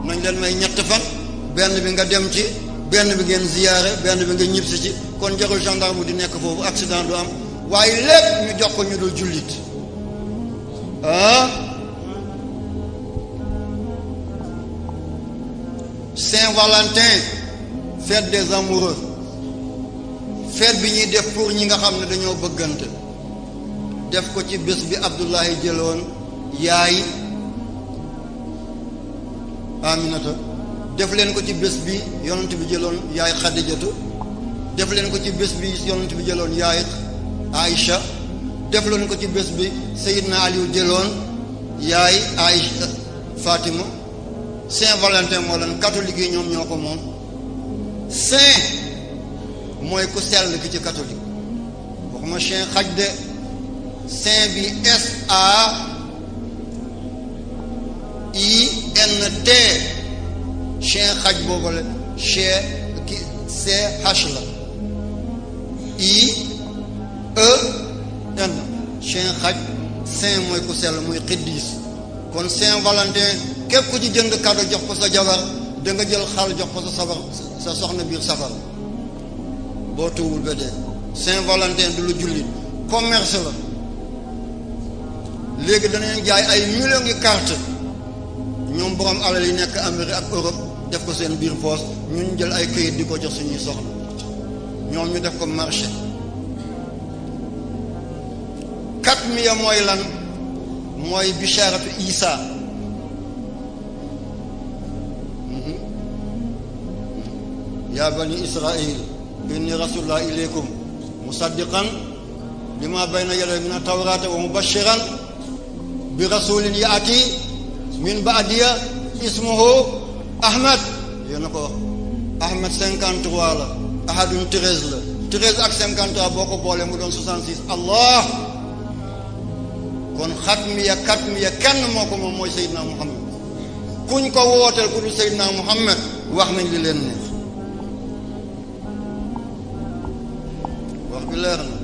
nañ leen may ñett fan benn bi nga dem ci benn bi ngeen ziyaare benn bi nga ñibbisi ci kon jarul gendarme di nekk foofu accident du am waaye lépp ñu jox ko ñu dul jullit Saint-Valentin fête des amoureux fête bi ñuy def pour ñi nga xam ne dañoo bëggante def ko ci bés bi Abdullahi jëloon yaay Aminata def leen ko ci bés bi yonent bi jëloon yaay Xadijatu def leen ko ci bés bi yonent bi jëloon yaay Aïcha def leen ko ci bés bi Seydina Aliou jëloon yaay Aïcha Fatima. Saint-Valentin moo leen catholique yi ñoom ñoo ko moom. saint mooy ku sell ki ci catholique waxuma chien xaj de saint bi SAINT chien xaj boobu la chien ki CH la IEN chien xaj saint mooy ku sell muy xiddis kon Saint-Valentin képp ku ci jënd cadeau jox ko sa jabar da nga jël xaal jox ko sa soxna biir safar boo tuwul ba dee. Saint-Valentin du lu jullit commerce la léegi danañ jaay ay millions ngi carte ñoom borom alal yi nekk Amérique ak Europe def ko seen biir poos ñun jël ay këyit di ko jox suñuy soxna ñoom ñu def ko marché. katmiya mooy lan mooy bisharatu Isa yaa bani Israil inni rasulullah ilaykum musaddiqan lima bayna yaday min at-tawrati wa mubashiran bi rasulin yaati min ba'diya ismuhu Ahmad yéena ko wax Ahmad 53 la ahadun 13 la 13 ak 53 boo ko boolee mu doon 66 Allah kon xatmiya katmiya kenn moo ko moom mooy Seydina Muhammad kuñ ko wooteel ku dul Seydina Muhammad wax nañ li leen neex wax bi leer na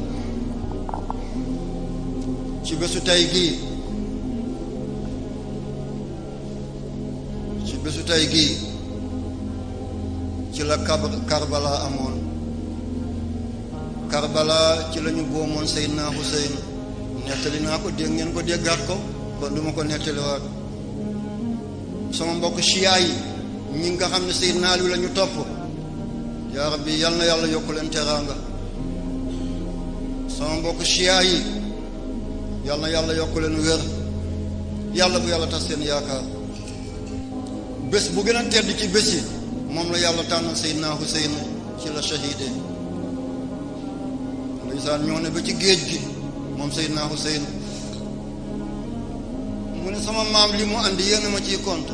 ci bésu tey gii ci la Karbala amoon Karbala ci lañu boomoon Seydina Hussein nettali naa ko dégg ngeen ko déggaat ko kon duma ko nettaliwaat sama mbokk chia yi ñi nga xam ne Seydina Ali la ñu topp yaa rabbi yal na yàlla yokku leen teraanga sama mbokk chia yi yal na yàlla yokku leen wér yàlla bu yàlla tas seen yaakaar bés bu gën a tedd ci bés yi moom la yàlla tànn Seydina Hussein ci la shahide ndeysaan ñoo ne ba ci géej gi moom Seydina Hussein mu ne sama maam li mu andi yéen a ma ciy compte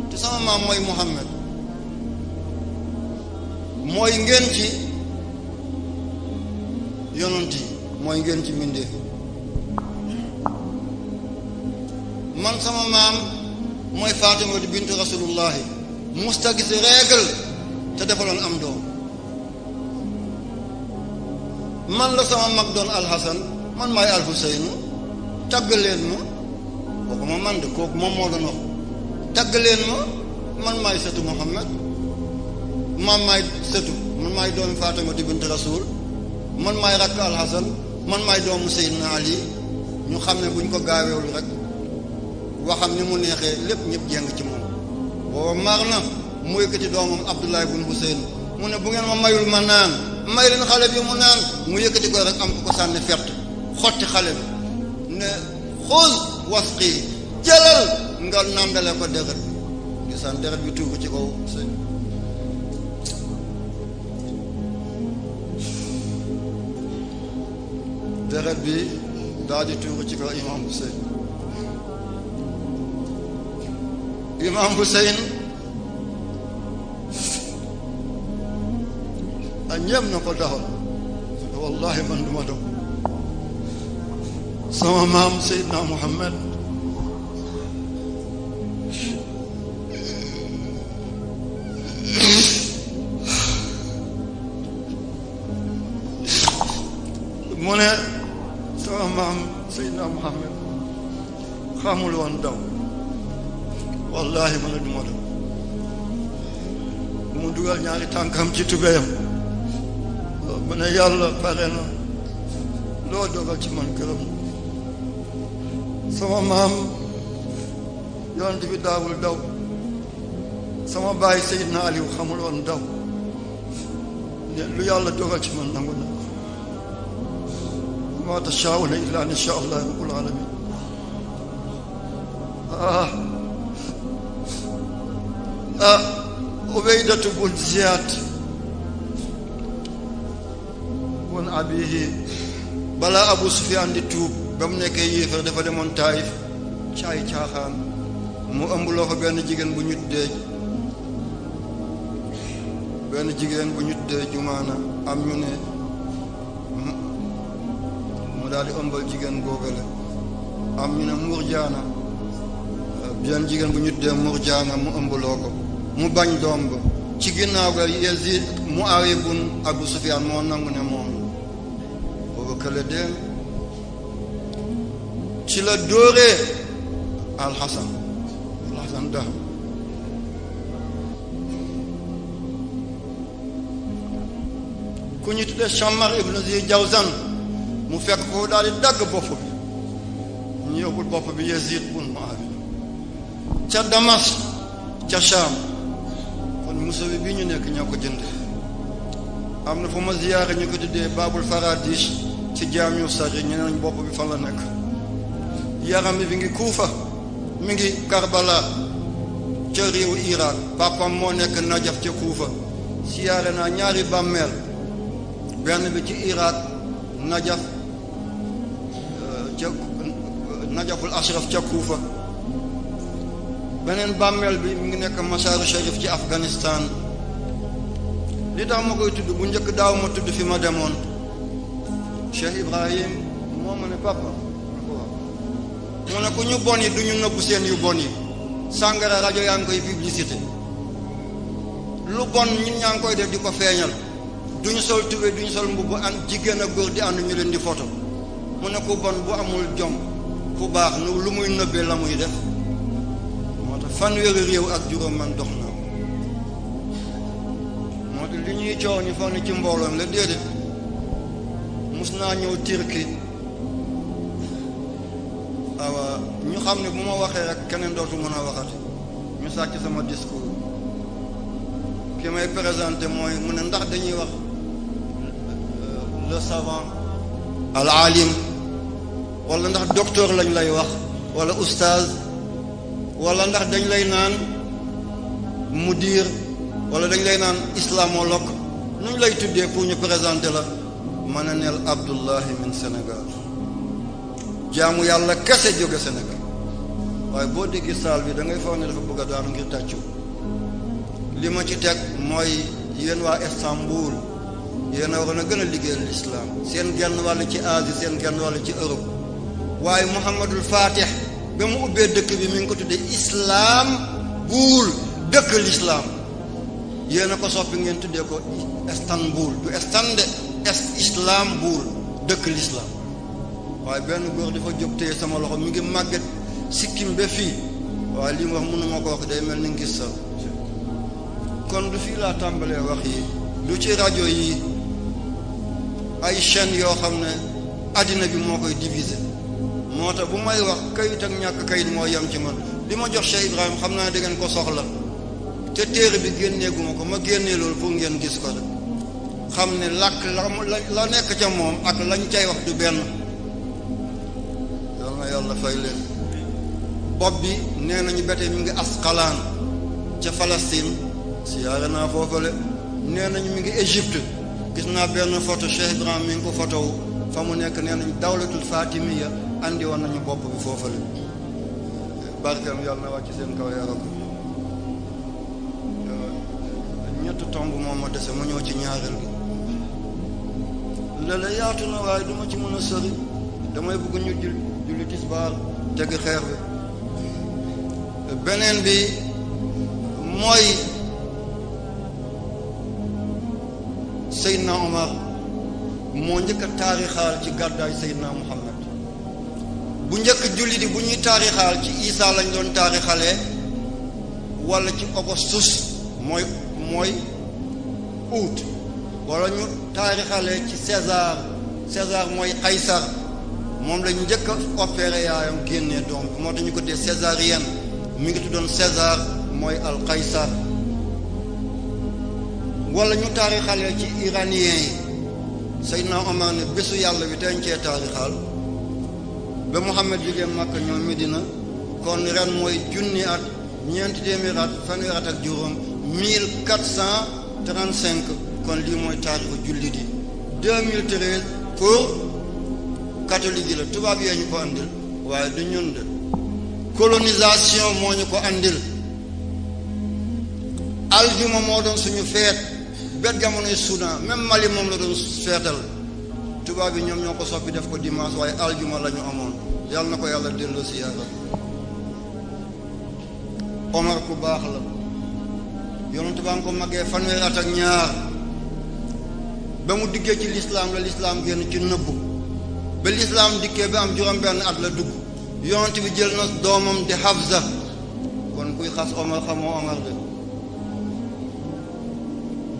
te sama maam mooy Muhammad mooy ngeen ci yonent yi mooy ngeen ci mbindéef man sama maam mooy Fatima di bintu rasulullahi musta gis règle te defaloon am doom man la sama mag doon alxasan man maay alxuseynu tagg leen ma waxuma man de kooku moom moo doon wax tagg leen ma man maay sëtu Muhammad man maay sëtu man maay doomi Faatimatu bint Rasul man maay rakk Alxasan man maay doomu Seydina Ali ñu xam ne buñ ko gaaweewul rek waxam ni mu neexee lépp ñëpp jeng ci moom booba mar na mu yëkkati doomam Abdullah ibn Husayn mu ne bu ngeen ma mayul ma naan may leen xale bi mu naan mu yëkkati ko rek am ko sànni fett xotti xale bi ne xul wasqi jëlal nga nàndale ko deret bi gisaan deret bi tuuru ci kaw sëñ deret bi daal di tuuru ci kaw imam Hussein imam Hussein a ñeem na ko daxal wallahi man duma dog sama maam Seydina Muhammad mu ne sama maam Seydina Muhammad xamul woon daw wallahi man a duma daw mu dugal ñaari tànkam ci tubéyam mu ne yàlla pare na loo dogal ci man gërëm sama maam yonent bi daawul daw sama baay Seydina Aliou xamul woon daw lu yàlla dogal ci man nangu na ma tashaa'uuna illaa an yashaa Allah rabbul aalamiin Ubaydatu bun Ziyaad bun abiihi balaa Abu Sufyaan di tuub ba mu nekkee yéefar dafa demoon Taayif ci ay caaxaan mu ëmbloo fa benn jigéen bu ñu tuddee Jumaana am ñu ne mu daal di ëmbal jigéen googale am ñu ne Murjaana benn jigéen bu ñu tuddee Murjaana mu ëmbaloo ko mu bañ doom ba ci ginnaaw ga Yazid Muawiya bun Abu Sufyaan moo nangu ne moom booba kële deen ci la dóoree Alxasan da ku ñu tuddee Shammar ibn Zi Jawzan mu fekk ko daal di dagg bopp bi ñu yóbbul bopp bi Yazid bun Muawiya ca Damas ca Sham kon Musawi bi ñu nekk ñoo ko jënd am na fu ma ziyaare ñu ko tuddee Babul Faradish ci Jaamiu Sari ñu neñ bopp bi fan la nekk yaram bi ngi Kuufa mi ngi Karbala ca réewu Irak papam moo nekk Najaf ca Kuufa siyaare naa ñaari bàmmeel benn bi ci Irak Najaf ca Najaful Ashraf ca Kuufa beneen bàmmeel bi mi ngi nekk Masaaru Sharif ci Afghanistan li tax ma koy tudd bu njëkk daaw ma tudd fi ma demoon Cheikh Ibrahim moo ma ne papa mu ne ku ñu bon yi du ñu nëbb seen yu bon yi sàngara rajo yaa ngi koy publicité lu bon ñun ñaa ngi koy def di ko feeñal duñu sol tubé duñu sol mbubb an jigéen ak góor di ànd ñu leen di photo mu ne ku bon bu amul jom ku baax nu lu muy nëbbee la muy def moo tax fanweeri réew ak juróom man dox naa moo tax li ñuy coow ni foog ne ci mbooloom la déedéet mus naa ñëw Turquie awa ñu xam ne bu ma waxee rek keneen dootu mën a waxati ñu sàcc sama discours ki may présenté mooy mu ne ndax dañuy wax le savant al alim wala ndax docteur lañ lay wax wala oustaz wala ndax dañ lay naan mudir wala dañ lay naan islamologue nuñ lay tuddee pour ñu présenter la mën a neel Abdullahi min Sénégal jaamu yàlla kese jóge Sénégal waaye boo déggee saal bi da ngay foog ne dafa bëgg a daanu ngir tàccu li ma ci teg mooy yéen waa Istanbul yéen a waroon a gën a liggéeyal l'islam seen genn wàll ci Asie seen genn wàll ci Europe waaye Muhammadul Fatih ba mu ubbee dëkk bi mi ngi ko tuddee islam buul dëkk l'islam yéen a ko soppi ngeen tuddee ko Istanbul du Estande islam buul dëkk l'islam waaye benn góor dafa jóg téye sama loxo mi ngi màgget sikkim ba fii waaye li mu wax mënuma ko wax day mel ni ngis sa kon du fii laa tàmbalee wax yi du ci rajo yi ay chaîne yoo xam ne addina bi moo koy diviser moo tax bu may wax kayit ak ñàkk kayit moo yem ci man li ma jox Cheikh Ibrahim xam naa da ngeen ko soxla te téere bi génneeguma ko ma génnee loolu pour ngeen gis ko rek xam ne làkk la nekk ca moom ak lañ cay wax du benn. yal na yàlla fay leen. bopp bi nee nañu bete mi ngi Asqalaan ca Palestine siyaare naa foofale nee nañu mi ngi Égypte gis naa benn photo Cheikh Ibrahim mi ngi ko photo fa mu nekk nee nañu dawlatul Fatimiya andi woon nañu bopp bi foofale barkeem yàlla na wàcc seen kaw yaram. ñett tomb moom ma dese ma ñëw ci ñaareel gi lële yaatu na waaye duma ci mën a sori damay bëgg ñu julli tisbaar teg xeer bi. beneen bi mooy Seydina Omar moo njëkk a taarixaal ci gàddaay Seydina Muhammad bu njëkk julli di bu ñuy taarixaal ci Isa lañ doon taarixalee wala ci Augustus mooy août wala ñu taarixalee ci César mooy Qaysar moom lañ njëkk a opéré yaayam génnee doom bi moo tax ñu ko dee césarienne mi ngi tuddoon César mooy al Qaysar wala ñu taarixalee ci iranien yi Seydina Omar ne bésu yàlla bi teñ cee taarixal ba Muhammad jógee Makka ñoom Medina kon ren mooy junni at ñeenti téeméer at fanweer at ak juróom 1435 kon lii mooy taarixu jullit yi 2013 pour catholique yi la tubaab yee ñu ko andil waaye du ñun de colonisation moo ñu ko andil aljuma moo doon suñu feet bet jamonoy Soudan même Mali moom la doon feetal tubaab yi ñoom ñoo ko soppi def ko dimanche waaye aljuma la ñu amoon yàlla na ko yàlla delloo si yàlla. Omar ku baax la yonent baa nga ko màggee fanweeri at ak ñaar ba mu diggee ci lislaam la lislaam génn ci nëbbu ba lislaam dikkee ba am juróom benn at la dugg yonent bi jël na doomam di Hafsa kon kuy xas Omar xamoo Omar de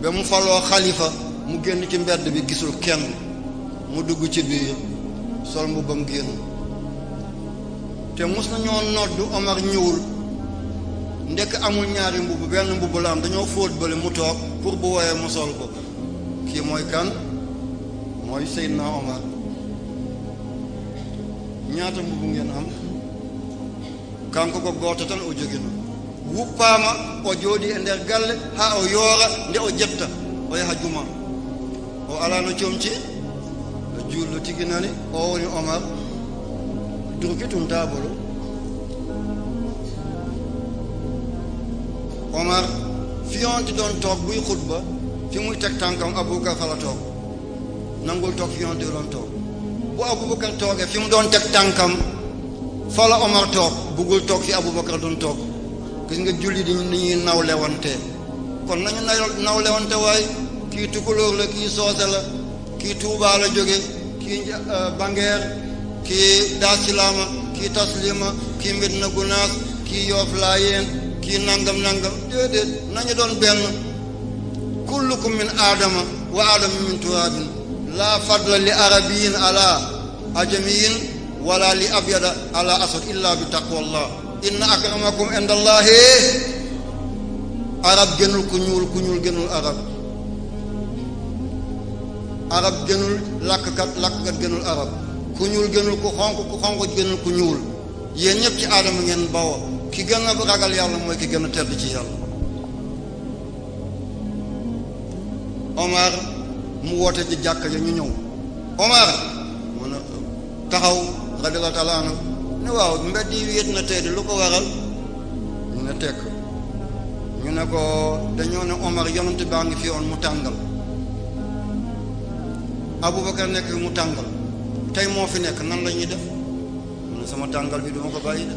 ba mu faloo xalifa mu génn ci mbedd bi gisul kenn mu dugg ci biir sol mbubbam génn te mus nañoo noddu Omar ñëwul ndekk amul ñaari mbubb benn mbubb la am dañoo fóot bële mu toog pour bu woyee mu sol ko kii mooy kan mooy Seydina Omar ñaata mbubb ngeen am kanko ko gooto tan o jogino wuppaama o jooɗi e nder galle haa o yoora nde o jetta o yaha juma o alano comci o juullo tigi nani o woni Omar durki tum taabolo Omar fiyonti doon toog buy xutba fi muy teg tànkam Aboubacar fa la toog nangul toog fiyonti doon toog bu Aboubacar toogee fi mu doon teg tànkam fa la Omar toog buggul toog fi Aboubacar doon toog gis nga julli di ni ñuy nawlewante kon nañu nawlewante waaye kii tukulóor la kii soose la kii Tuubaa la jóge kii Bangeer kii Daasilaama kii Taslima kii Medina Gunaas kii Yoof Laayeen kii nangam déedéet nañu doon benn kullukum min aadama wa aadama min turaabin laa fadla li arabiyin ala ajamiyin wala li abyada ala asad illa bi taqwallah inna akramakum indallahi arab gënul ku ñuul gënul arab gënul làkkat gënul arab ku ñuul gënul ku xonq gënul ku ñuul yéen ñëpp ci aadama ngeen bawoo ki gën a ragal yàlla mooy ki gën a tedd ci yàlla. Omar mu woote ci jàkka ja ñu ñëw Omar mu ne taxaw radiyallahu taala anhu ne waaw mbedd yi wéet na tey de lu ko waral ñu ne tekk ñu ne ko dañoo ne Omar yonent baa ngi fi woon mu tàngal Aboubacar nekk fi mu tàngal tey moo fi nekk nan la ñuy def mu ne sama tàngal bi duma ko bàyyi de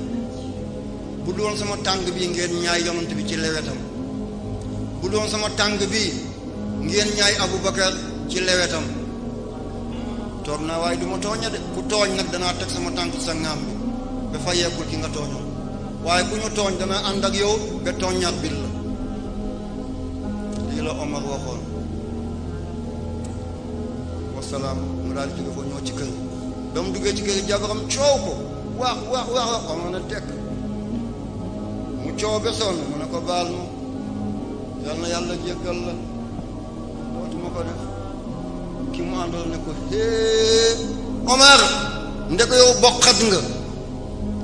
bu doon sama tàng bi ngeen ñaay yonent bi ci lewetam bu doon sama tàng bi ngeen ñaay Aboubacar ci lewetam toog naa waaye du ma tooña de ku tooñ nag danaa teg sama tànk sa ngaam bi ba fa yeggul ki nga tooñoon waaye ku ñu tooñ danaa ànd ak yow ba tooñaat bil la lii la Omar waxoon wasalaam. mu daal di jóge foofu ñëw ci kër ba mu duggee ci kër jabaram coow ko wax Omar na tekk mu coow ba sonn mu ne ko baal ma yal na yàlla jéggal la dootuma ko def. ki mu àndoon ne ko hee Omar ndeke yow bokkat nga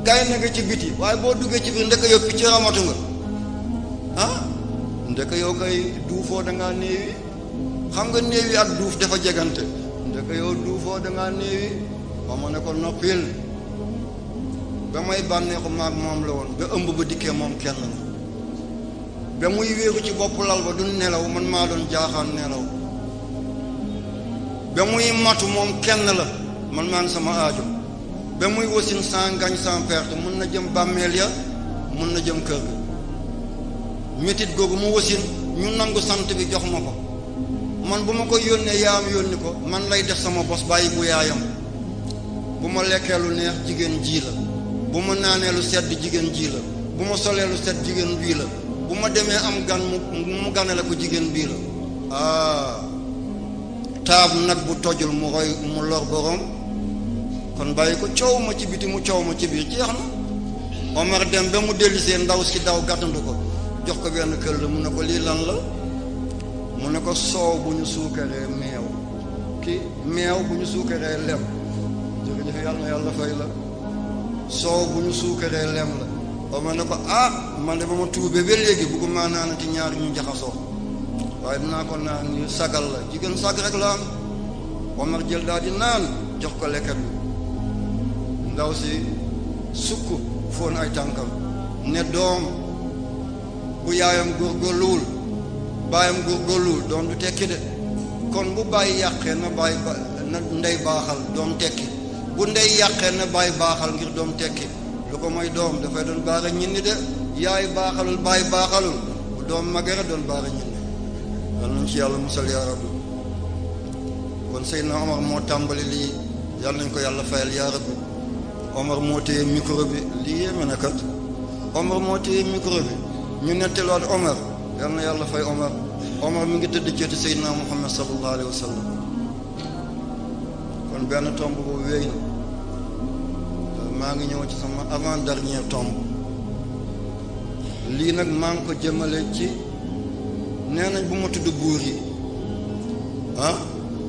gay na nga ci biti waaye boo duggee ci biir ndeke yow picc ramatu nga ah ndeke yow kay duufoo dangaa néewi xam nga néewi ak duuf dafa jegante ndeke yow duufoo dangaa néewi ma ne ko noppil ba may bànneexu maag moom la woon ba ëmb ba dikkee moom kenn la ba muy wéeru ci bopp lal ba du nelaw man maa doon jaaxaan nelaw ba muy matu moom kenn la man maa ngi sama aajo ba muy wasin sans gagne sans perte mun na jëm bàmmeel ya mun na jëm kër ga métit googu mu wasin ñu nangu sant bi jox ma ko man bu ma ko yónnee yaam yónni ko man lay def sama bos bàyyi bu yaayam bu ma lekkee lu neex jigéen ji la bu ma naanee lu sedd jigéen ji la bu ma solee lu sedd jigéen bii la bu ma demee am gan mu ganale ko jigéen bii la taab nag bu tojul mu roy mu lor borom kon bàyyi ko coow ma ci biti mu coow ma ci biir jeex na. Omar dem ba mu dellisee ndaw si daw gàttandu ko jox ko benn kër la mu ne ko lii lan la mu ne ko soow bu ñu suukaree meew ki meew bu ñu suukaree lem jërëjëf yàlla na yàlla fay la soow bu ñu suukaree lem la Omar ne ko man de ba ma tuubee ba léegi bëgguma naanati ñaar ñu jaxasoo waaye dinaa ko naan ni sagal la jigéen sag rek la am. Omar jël daal di naan jox ko lekkat bi ndaw si sukk foon ay tànkam ne doom bu yaayam góorgóorluwul baayam góorgóorluwul doom du tekki de kon bu bàyyi yàqee na bàyyi na ndey baaxal doom tekki bu ndey yàqee na bàyyi baaxal ngir doom tekki lu ko mooy doom dafay doon baara ñinni de yaay baaxalul bàyyi baaxalul bu doom magere doon baara ñinni yal nañ ci yàlla musal yaa rabbi. kon Seydina Omar moo tàmbali lii yàlla nañ ko yàlla fayal yaa rabbi. Omar moo téye micro bi lii yéeme na kat Omar moo téye micro bi ñu nettiloot Omar yal na yàlla fay Omar mi ngi tëdd ceeti Seydina Muhammad sallallahu alayhi wa sallam. kon benn tomb boobu wéy na maa ngi ñëw ci sama avant dernière tomb lii nag maa ngi ko jëmale ci nee nañ bu ma tudd buur yi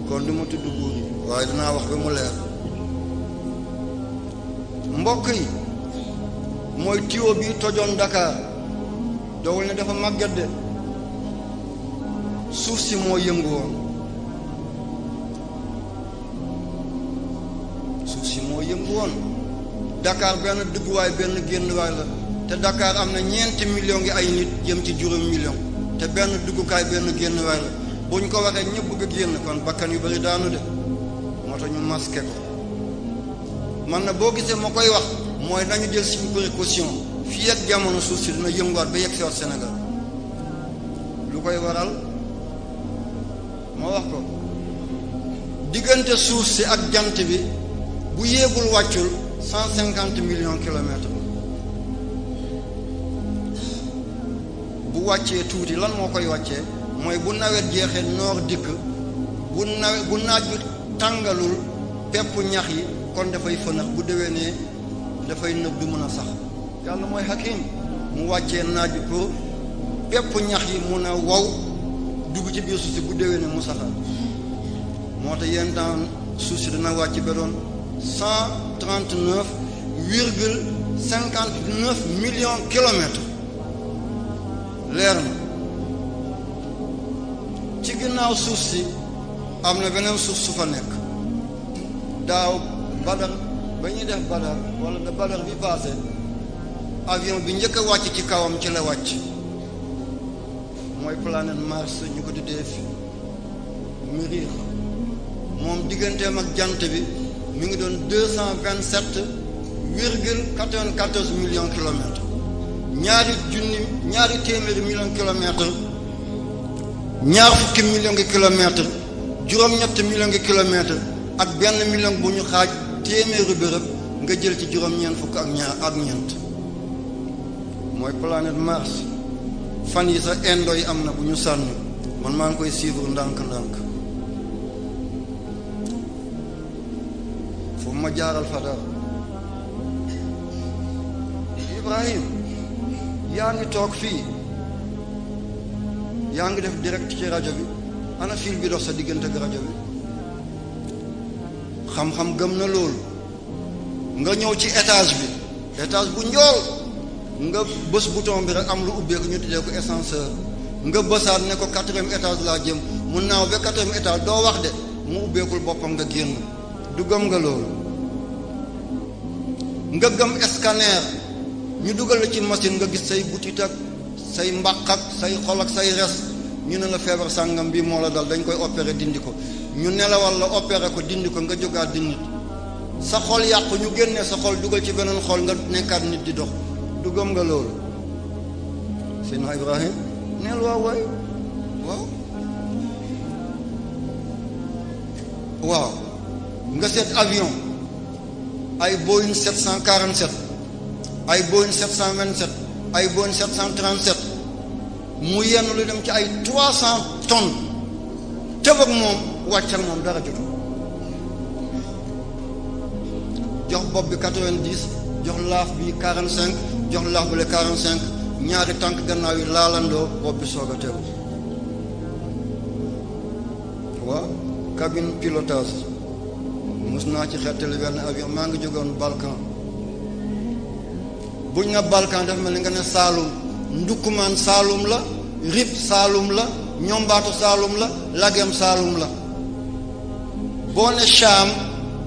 kon du ma tudd buur yi waaye dinaa wax ba mu leer. mbokk yi mooy tuyau bi tojoon Dakar dowul ne dafa màgget de suuf si moo yëngu woon Dakar benn dugguwaay benn génnuwaay la te Dakar am na 4 millions ngi ay nit jëm ci 5 millions te benn duggukaay benn génnuwaay la bu ñu ko waxee ñëpp bëgg a génn kon bakkan yu bari daanu de moo tax ñu masqué ko. man na boo gisee ma koy wax mooy nañu jël suñu précaution fii ak jamono suuf si dina yënguwaat ba yegg si waat Sénégal lu koy waral ma wax ko diggante suuf si ak jant bi bu yéegul wàccul 150 millions kilomètres bu wàccee tuuti lan moo koy wàccee mooy bu nawet jeexee noor dikk bu naaj bi tàngalul pepp ñax yi kon dafay fënax bu déwénee dafay nëb du mën a sax yàlla mooy hakim mu wàccee naaj bi pour pepp ñax yi mun a wow dugg ci biir suuf si bu déwénee mu saxal moo tax yenn temps suuf si dana wàcc ba doon 139,59 millions kilomètres leer na ci ginnaaw suuf si am na beneen suuf su fa nekk daaw Badar ba ñuy def Badar wala da Badar bi passé avion bi njëkk a wàcc ci kawam ci la wàcc mooy planète Mars ñu ko tuddee fi Mériix moom digganteem ak jant bi mi ngi doon 227,94 millions kilomètres ñaari téeméeri millions kilomètres ñaar fukki millions de kilomètres juróom-ñetti millions de kilomètres ak benn million bu ñu xaaj téeméeri bërëb nga jël ci juróom-ñeent fukk ak ñeent mooy planète Mars fan yi sax indo yi am na bu ñu sànni man maa ngi koy suivre ndànk-ndànk fu ma jaaral fa dara. Ibrahim yaa ngi toog fii yaa ngi def direct ci rajo bi, ana fil bi dox sa diggante ak rajo bi? xam-xam gëm na loolu. nga ñëw ci étage bi, étage bu njool, nga bës bouton bi rek am lu ubbeeku ñu tuddee ko ascenseur, nga bësaat ne ko 4e étage laa jëm, mu naaw ba 4e étage, doo wax de, mu ubbeekul boppam nga génn. du gëm nga loolu? nga gëm scanner, ñu dugal la ci machine nga gis say butit ak say mbaq ak say xol ak say res, ñu ne la feebar sàngam bi moo la dal, dañ koy opérer dindi ko, ñu nelawal la opérer ko dindi ko, nga jógaat di nit. sa xol yàqu ñu génnee sa xol dugal ci beneen xol, nga nekkaat nit di dox. du gëm nga loolu? Seydina Ibrahim neel waaw waay waaw waaw. nga seet avion, ay Boeing 747, ay Boeing 727, ay Boeing 737, mu yenn lu dem ci ay 300 tonnes, tëb ak moom wàcc ak moom dara jotu. jox bopp bi 90, jox laaf bi 45, jox laaf bi le 45, ñaari tànk gannaaw yi laalandoo, bopp bi soog a tegu. waaw cabine pilotage mus naa ci xettali benn avion, maa ngi jógoon Balkan. buñ na Balkan daf mel ni nga ne Saalum, ndukkumaan Saalum la, Rip Saalum la, ñombaatu Saalum la, Lagem Saalum la. boo ne Cham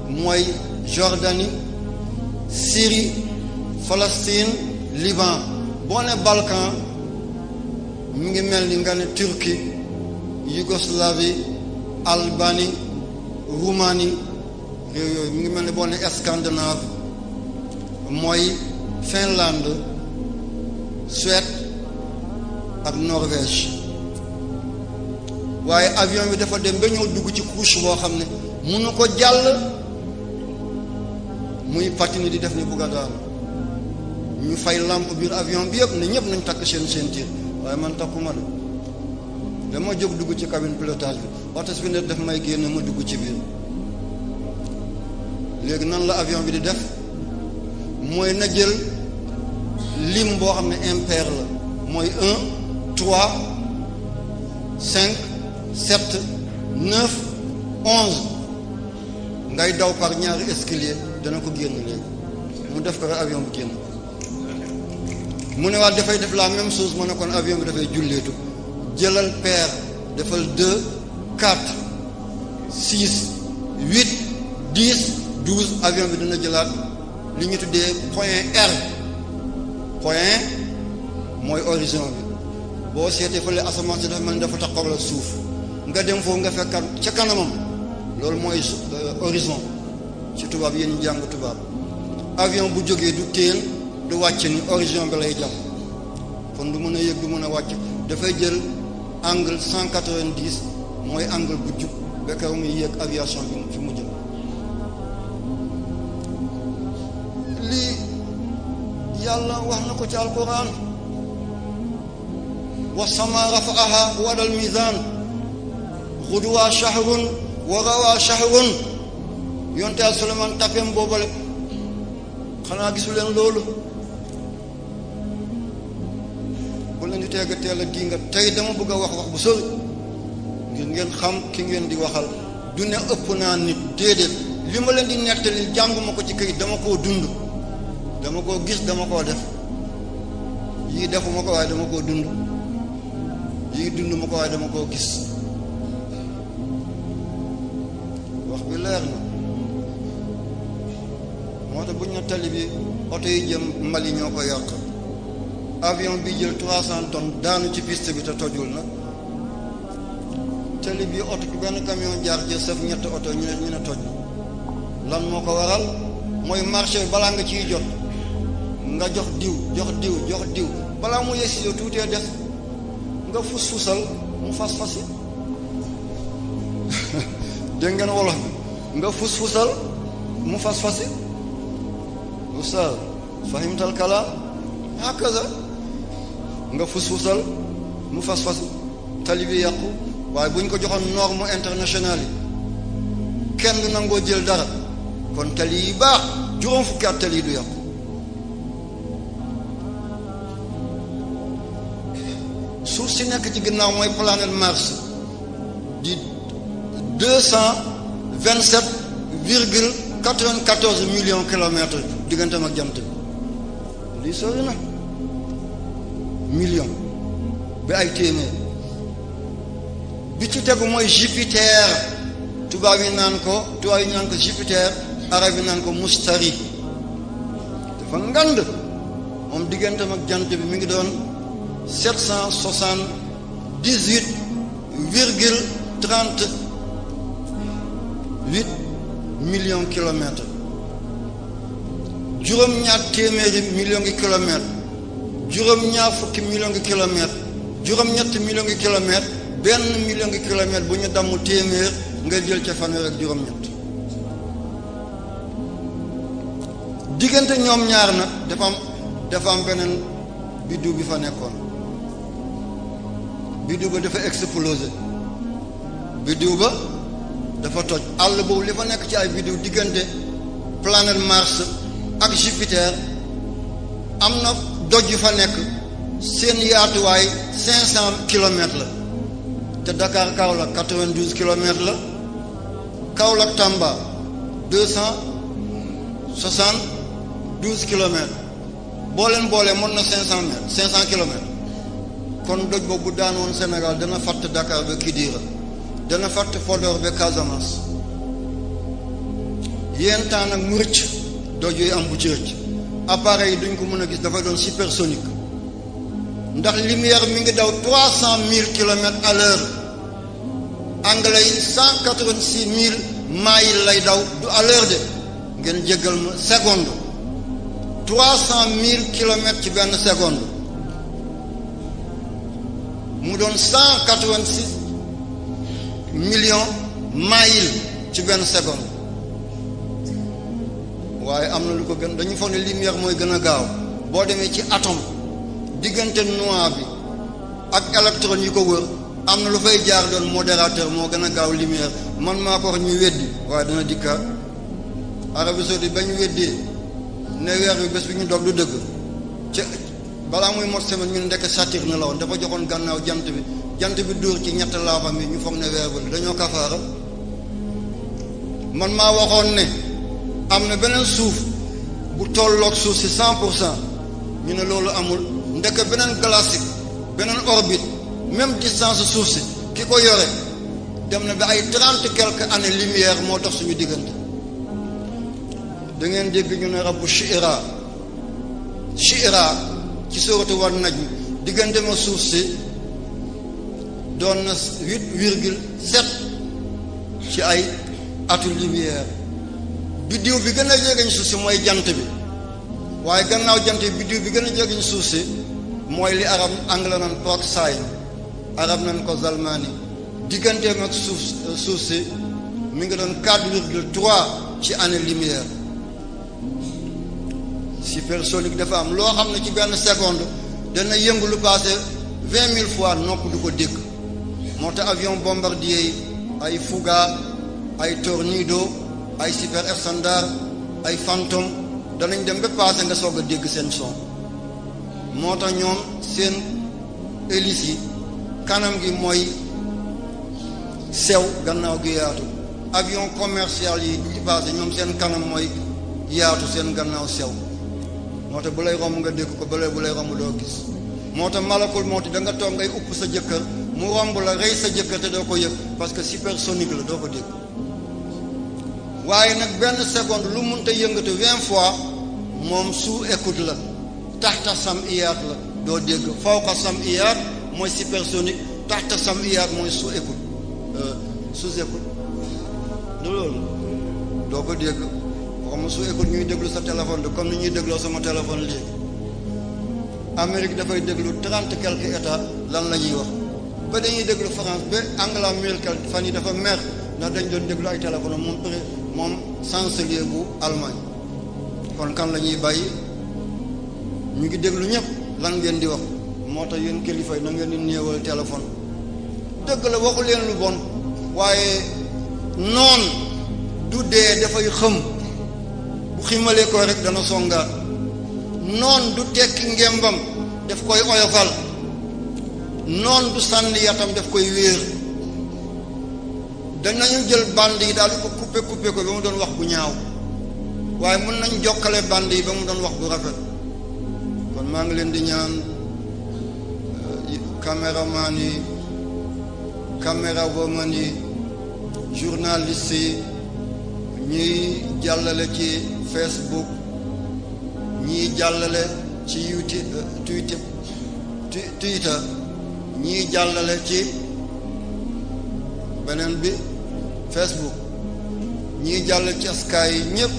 mooy Jordanie, Syrie, Palestine, Liban. boo ne Balkan mu ngi mel ni nga ne Turquie, Yougoslavie, Albanie, Roumanie, yooyu mu ngi mel ni boo ne Scandinave mooy Finlande, Suède ak Norvège. waaye avion bi dafa dem ba ñëw dugg ci couche boo xam ne mënu ko jàll, muy patine di def ni bugg a daal. ñu fay lampe biir avion bi yëpp ne ñëpp nañ takk seen ceinture, waaye man takkuma de. dama jóg dugg ci cabine pilotage bi, hôtesse bi ne daf may génn, ma dugg ci biir. léegi nan la avion bi di def? mooy na jël lim boo xam ne impair la, mooy 1 3 5 7 9 11 ngay daw par ñaari escalier, dana ko génn léegi. mu def ko rek avion bi génn. mu ne waat dafay def la même chose, ma ne kon avion bi dafay julleetu. jëlal paire, defal 2 4 6 8 10 12, avion bi dina jëlaat li ñu tuddee point R. point mooy horizon bi. boo seetee fële asamaan si dafa mel ni dafa taxaw la suuf, nga dem foofu nga fekkat ca kanamam, loolu mooy horizon ci tubaab, yéen jàng tubaab. avion bu jógee du téen du wàcc, ni horizon bi lay jàpp, kon du mën a yëg du mën a wàcc. dafay jël angle 190, mooy angle bu jub ba kaw muy yéeg aviation bi fi mu jëm. lii yàlla wax na ko ci alquran, wa sama rafaaha wadal mizan xuduwa shahrun wa rawa shahrun. yonteel Suleymaan tapem boobale, xanaa gisu leen loolu? bu leen di teega teel a di nga tey dama bëgg a wax bu sori ngir ngeen xam ki ngeen di waxal. du ne ëpp naa nit, déedéet. li ma leen di nettali jànguma ko ci këyit, dama koo dund, dama koo gis, dama koo def. yii defuma ko waaye dama koo dund, yii dund ma ko waaye dama koo gis. wax bi leer na. moo tax buñ na tali bi oto yi jëm Mali ñoo ko yàq. avion bi jël 300 tonnes daanu ci piste bi te tojul na. tali bi oto bi benn camion jaar jël saf ñetti oto ñu ne toj. lan moo ko waral? mooy marché balaa nga ciy jot nga jox diw balaa mu yegsi yow tuutee des nga fus-fusal mu fas-fasi. dégg ngeen wolof bi? nga fus-fusal mu fas-fasi. ustaz fahimtal kalaam hakaza. nga fus-fusal mu fas-fasi. tali bi yàqu waaye bu ñu ko joxoon norme internationale yi kenn du nangoo jël dara kon tali yi baax juróom fukki at tali yi du yàqu. suuf si nekk ci ginnaaw mooy planète Mars di 227,94 millions kilomètres digganteem ak jant bi lii sori na million bi ay téeméer. bi ci tegu mooy Jupiter tubaab yi naan ko Jupiter arab yi naan ko Mustari dafa ngand moom digganteem ak jant bi mi ngi doon 778,38 millions kilomètres juróom-ñaar téeméeri millions ngi kilomètres juróom-ñaar fukki millions ngi kilomètres juróom-ñetti millions ngi kilomètres benn million ngi kilomètre bu ñu damm téeméer nga jël ca fanweer ak juróom-ñett diggante ñoom ñaar nag dafa am beneen biddiw bi fa nekkoon biddiw ba dafa explosé biddiw ba dafa toj àll boobu li fa nekk ci ay biddiw diggante planète Mars ak Jupiter am na doj yu fa nekk seen yaatuwaay 500 kilomètres la te Dakar Kaolack 92 kilomètres la Kaolack Tamba 272 kilomètres boo leen boolee mën na 500 kilomètres kon doj boobu daan woon Sénégal dana fàtt Dakar ba Kidira dana fàtt Podor ba Casamance yéen temps nag mu rëcc doj yooyu am bu ci rëcc appareil yi duñ ko mën a gis dafay doon supersonique ndax lumière mi ngi daw 300,000 kilomètres à l'heure anglais yi 186,000 miles lay daw du à l'heure de ngeen jéggal ma seconde 300,000 kilomètres ci benn seconde mu doon 186 millions miles ci benn seconde waaye am na lu ko gën dañu foog ne lumière mooy gën a gaaw boo demee ci atome diggante noix bi ak électron yi ko wër am na lu fay jaar doon modérateur moo gën a gaaw lumière man maa ko wax ñu weddi waaye dana dikkaat Arabie Saoudite ba ñu weddee ne weer bi bés bi ñu dog du dëgg ca balaa muy mot semaine ñu ne ndekk Saturne la woon dafa joxoon gannaaw jant bi dóor ci ñett laafam yi ñu foog ne weer bi dañoo kafaara man maa waxoon ne am na beneen suuf bu tolloog suuf si 100% ñu ne loolu amul ndekk beneen galaxie beneen orbite même distance suuf si ki ko yore dem na ba ay 30 quelques années lumière moo dox suñu diggante da ngeen dégg ñu ne rabbu Shi'ra ci sooratu Wan Najm diggante ma suuf si doon na 8,7 ci ay atu lumière biddiw bi gën a jegeñ suuf si mooy jant bi waaye gannaaw jant bi biddiw bi gën a jegeñ suuf si mooy li arab anglais nan Proxima arab nan ko Zalmani digganteem ak suuf si mi ngi doon 4,3 ci année lumière supersonique dafa am loo xam ne ci benn seconde dana yëngu lu passé 20,000 fois nopp du ko dégg moo tax avion bombardier yi ay Fouga ay Tornado ay Super Standard ay Phantom danañ dem ba passé nga soog a dégg seen son moo tax ñoom seen hélice yi kanam gi mooy sew gannaaw gi yaatu avion commercial yi ci passé ñoom seen kanam mooy yaatu seen gannaaw sew moo tax bu lay romb nga dégg ko bu lay romb doo gis moo tax malakul moo tax da nga toog ngay upp sa jëkkër mu romb la rey sa jëkkër te doo ko yëg parce que supersonique la doo ko dégg waaye nag benn seconde lu mënta yëngatu 20 fois moom sous écoute la taxta sam'iyaat la doo dégg fawqa sam'iyaat mooy supersonique taxta sam'iyaat mooy sous écoute loolu doo ko dégg waxuma sous écoute ñuy déglu sa téléphone de comme ni ñuy dégloo sama téléphone léegi Amérique dafay déglu 30 quelques états lan la ñuy wax ba dañuy déglu France ba Angela Merkel fan yi dafa mer ndax dañ doon déglu ay téléphone moom chancelier bu Allemagne kon kan la ñuy bàyyi ñu ngi déglu ñëpp lan ngeen di wax moo tax yéen kilifa yi na ngeen di néewal téléphone dëgg la waxu leen lu bon waaye noon du dee dafay xëm bu ximalee ko rek dana songaat noon du tekki ngembam daf koy oyofal noon du sànni yatam daf koy wéer danañu jël band yi daal di ko coupé ko ba mu doon wax bu ñaaw waaye mën nañ jokkale band yi ba mu doon wax bu rafet kon maa ngi leen di ñaan caméraman yi camérawoman yi journaliste yi ñuy jàllale ci Facebook ñiy jàllale ci YouTube Twitter ñiy jàllale ci beneen bi Facebook ñiy jàllale ci Sky yi ñépp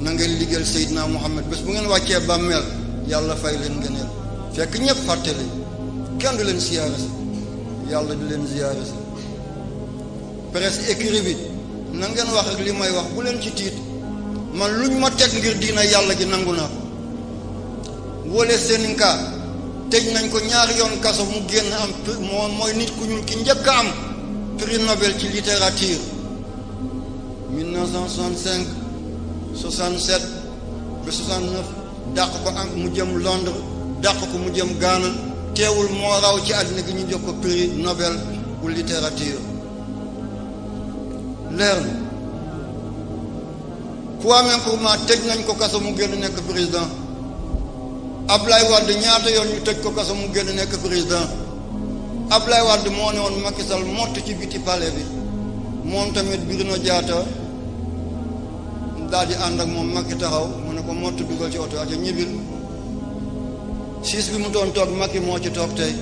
na ngeen liggéeyal Seydina Muhammad bés bu ngeen wàccee bàmmeel yàlla fay leen ngëneel fekk ñépp fàtte leen kenn du leen siyaare si yàlla di leen siyaare si presse écrit bi na ngeen wax ak li may wax bu leen ci tiit man luñ ma teg ngir diina yàlla ji nangu naa ko Wole Soyinka tëj nañ ko ñaari yoon kaso mu génn am mooy nit ku ñuul ki njëkk a am prix Nobel ci littérature 1965 67 ba 69 dàq ko am mu jëm Londres dàq ko mu jëm Ghana teewul moo raw ci àddina gi ñu jox ko prix Nobel pour littérature leer na Kwame Nkrumah tëj nañ ko kaso mu génn nekk président Ablaye Wade ñaata yoon ñu tëj ko kaso mu génn nekk président Ablaye Wade moo ne woon Macky Sall mott ci biti palais bi moom tamit Bruno Diatta daal di ànd ak moom Macky taxaw mu ne ko mott dugal ci oto aca ñibbil siis bi mu doon toog Macky moo ci toog tey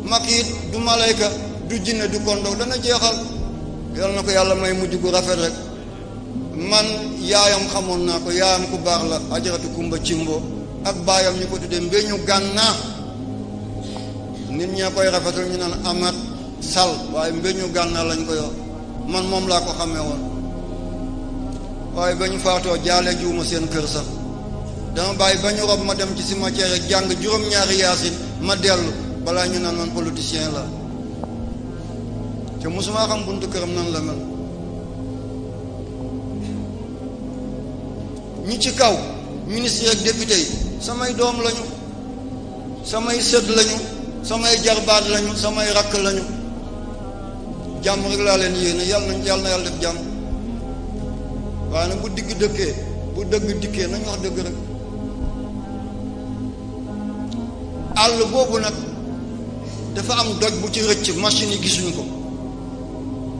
Macky it du malayka du jinne du kondoog dana jeexal yal na ko yàlla may mujj gu rafet rek man yaayam xamoon naa ko yaayam ku baax la ajaratu Kumba Cimbo ak baayam ñu ko tuddee Mbéñu Gànna nit ñee koy rafetal ñu naan Amat Sall waaye Mbéñu Gànna lañ ko yor man moom laa ko xamee woon waaye ba ñu faatoo jaale juuma seen kër sax dama bàyyi ba ñu rob ma dem ci cimetière rek jàng juróom-ñaari yaasin ma dellu balaa ñu naan man politicien la te mosuma xam buntu këram nan la mel ñi ci kaw ministre ak député yi samay doom lañu samay sët lañu samay jarbaat lañu samay rakk lañu jàmm rek laa leen yéene yàlla na yàlla def jàmm waaye nag bu digg dëkkee bu dëgg dikkee nañ wax dëgg rek àll boobu nag dafa am doj bu ci rëcc machine yi gisuñu ko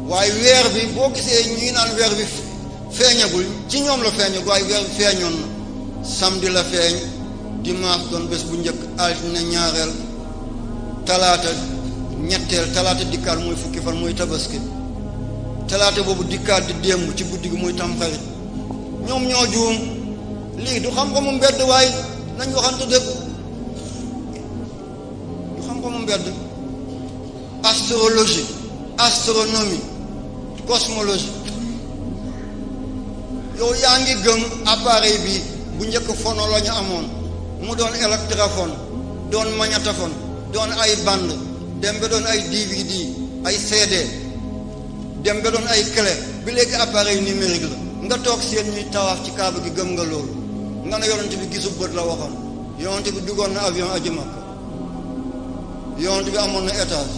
waaye weer bi boo gisee ñuy naan weer bi feeñagul ci ñoom la feeñagul waaye weer bi feeñoon na samedi la feeñ dimanche doon bés bu njëkk altine ñaareel talaata ñetteel talaata dikkaat muy fukki fan muy tabaski talaata boobu dikkaat di démb ci guddi gi muy tamxarit ñoom ñoo juum lii du xam-xamu mbedd waaye nañ waxante dëgg du xam-xamu mbedd astrologie astronomie cosmologie yow yaa ngi gëm appareil bi bu njëkk phono la ñu amoon mu doon électrophone doon magnétophone doon ay bande dem ba doon ay DVD ay CD dem ba doon ay clé bi léegi appareil numérique la nga toog seen ñuy tawaaf ci kaaba gi gëm nga loolu nga ne yonent bi gisu bët la waxoon yonent bi duggoon na avion aji Makka yonent bi amoon na étage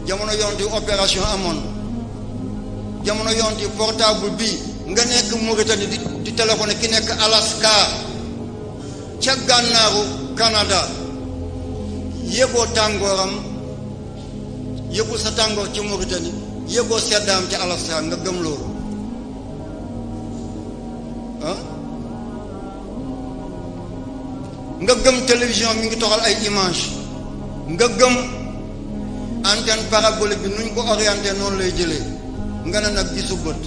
jamono yonent bi opération amoon na jamono yonent bi portable bii nga nekk Mauritanie di téléphoné ki nekk Alaska ca gànnaaru Canada yëgoo tàngooram yëgul sa tàngoor ci Mauritanie yëgoo seddaam ci Alaska nga gëm loolu ah nga gëm télévision mi ngi toxal ay image nga gëm antenne parabolique bi nuñ ko orienté noonu lay jëlee nga ne nag gisu bët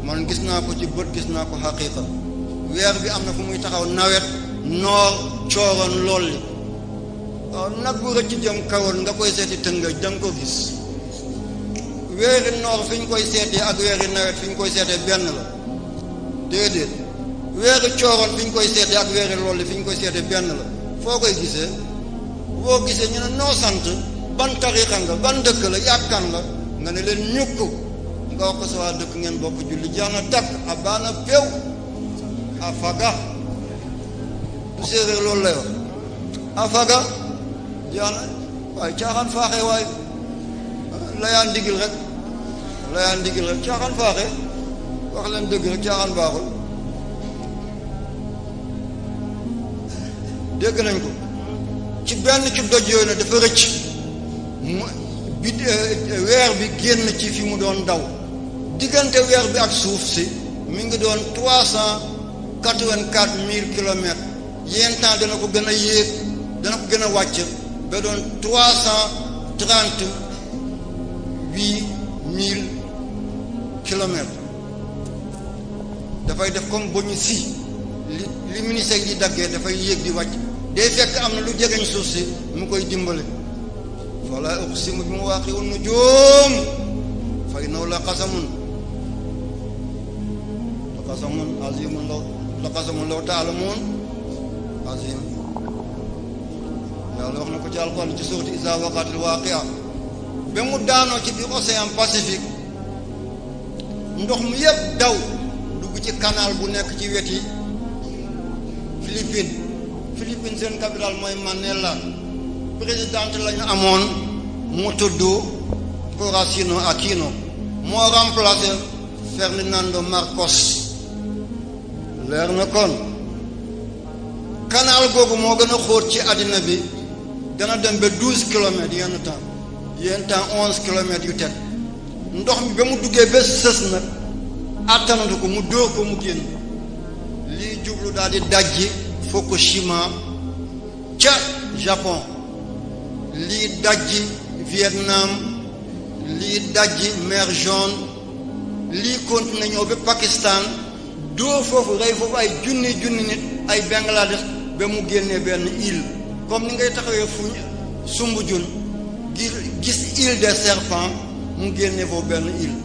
man gis naa ko ci bët gis naa ko xaqiiqa weer bi am na fu muy taxaw nawet noor cooroon lool li nag bu rëcc jëm kawoon nga koy seeti Tëngéej da nga ko gis weeri noor fi ñu koy seetee ak weeri nawet fi ñu koy seetee benn la déedéet weeri cooroon fi ñu koy seetee ak weeri lool li fi ñu koy seetee benn la foo koy gisee boo gisee ñu ne noo sant ban tariqa nga ban dëkk la yàkkan la nga ne leen ñukk nga wax ko sa waa dëkk ngeen bokk julli jaana takk a baana pew a faga du séeréer loolu lay wax a faga jaana waaye caaxaan faaxee waaye layaan ndigil rek caaxaan faaxee wax leen dëgg rek caaxaan baaxul dégg nañ ko ci benn ci doj yooyu ne dafa rëcc weer bi génn ci fi mu doon daw diggante weer bi ak suuf si mi ngi doon 384 000 kilomètres yenn temps dana ko gën a yéeg dana ko gën a wàcc ba doon 338 000 kilomètres dafay def comme boñu si li ministère yi daggee dafay yéeg di wàcc day fekk am na lu jegeñ suuf si mu koy dimbale fala uqsimu bi mawaaqi'un nujuum fa innahu la qasamun azimun law ta'lamun azim yàlla wax na ko ci alquran ci suurati izaa waqa'atil waaqi'a ba mu daanoo ci biir océan Pacifique ndox mu yëpp daw dugg ci canal bu nekk ci weti Philippines seen capitale mooy Manila présidente lañu amoon mu tudd Horacio Aquino moo remplacé Ferdinando Marcos leer na kon canal googu moo gën a xóot ci àddina bi dana dem ba 12 kilomètres yenn temps 11 kilomètres yu teg ndox mi ba mu duggee ba sës nag attanatu ko mu dóor ko mu génn lii jublu daal di dajji Fukushima ca Japon lii dajji Vietnam lii dajji mer Jaune lii continué ñëw ba Pakistan dóor foofu rey foofu ay junni nit ay Bangladesh ba mu génnee benn île comme ni ngay taxawee fu Soumbédioune gis île des serpents mu génnee foofu benn île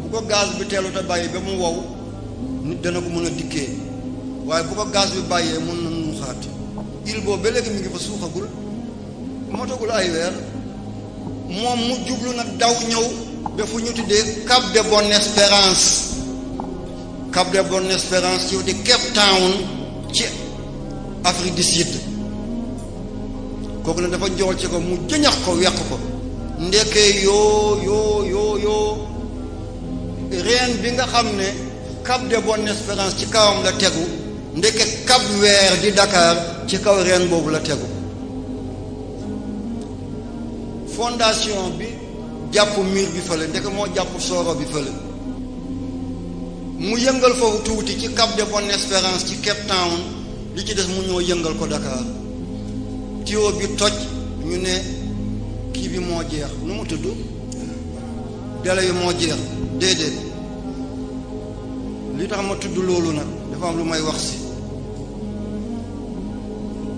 bu ko gaz bi teelu te bàyyi ba mu wow nit dana ko mën a dikkee waaye bu ko gaz bi bàyyee mën na mu xaat île boobu ba léegi mi ngi fa suuxagul motagul ay weer moom mu jublu nag daw ñëw ba fu ñu tuddee Cap de Bonne-Espérance ci wuti Cape Town ci Afrique du Sud kooku ne dafa njool ci ko mu jëñax ko weq ko ndekkee yoo reen bi nga xam ne Cap de Bonne-Espérance ci kawam la tegu ndekke Cap Vert di Dakar ci kaw reen boobu la tegu fondation bi jàpp miir bi fële ndeke moo jàpp sooro bi fële mu yëngal foofu tuuti ci Cap de Bonne-Espérance ci Cape Town li ci des mu ñëw yëngal ko Dakar tuyau bi toj ñu ne kii bi moo jeex nu mu tudd délai yi moo jeex déedéet li tax ma tudd loolu nag dafa am lu may wax si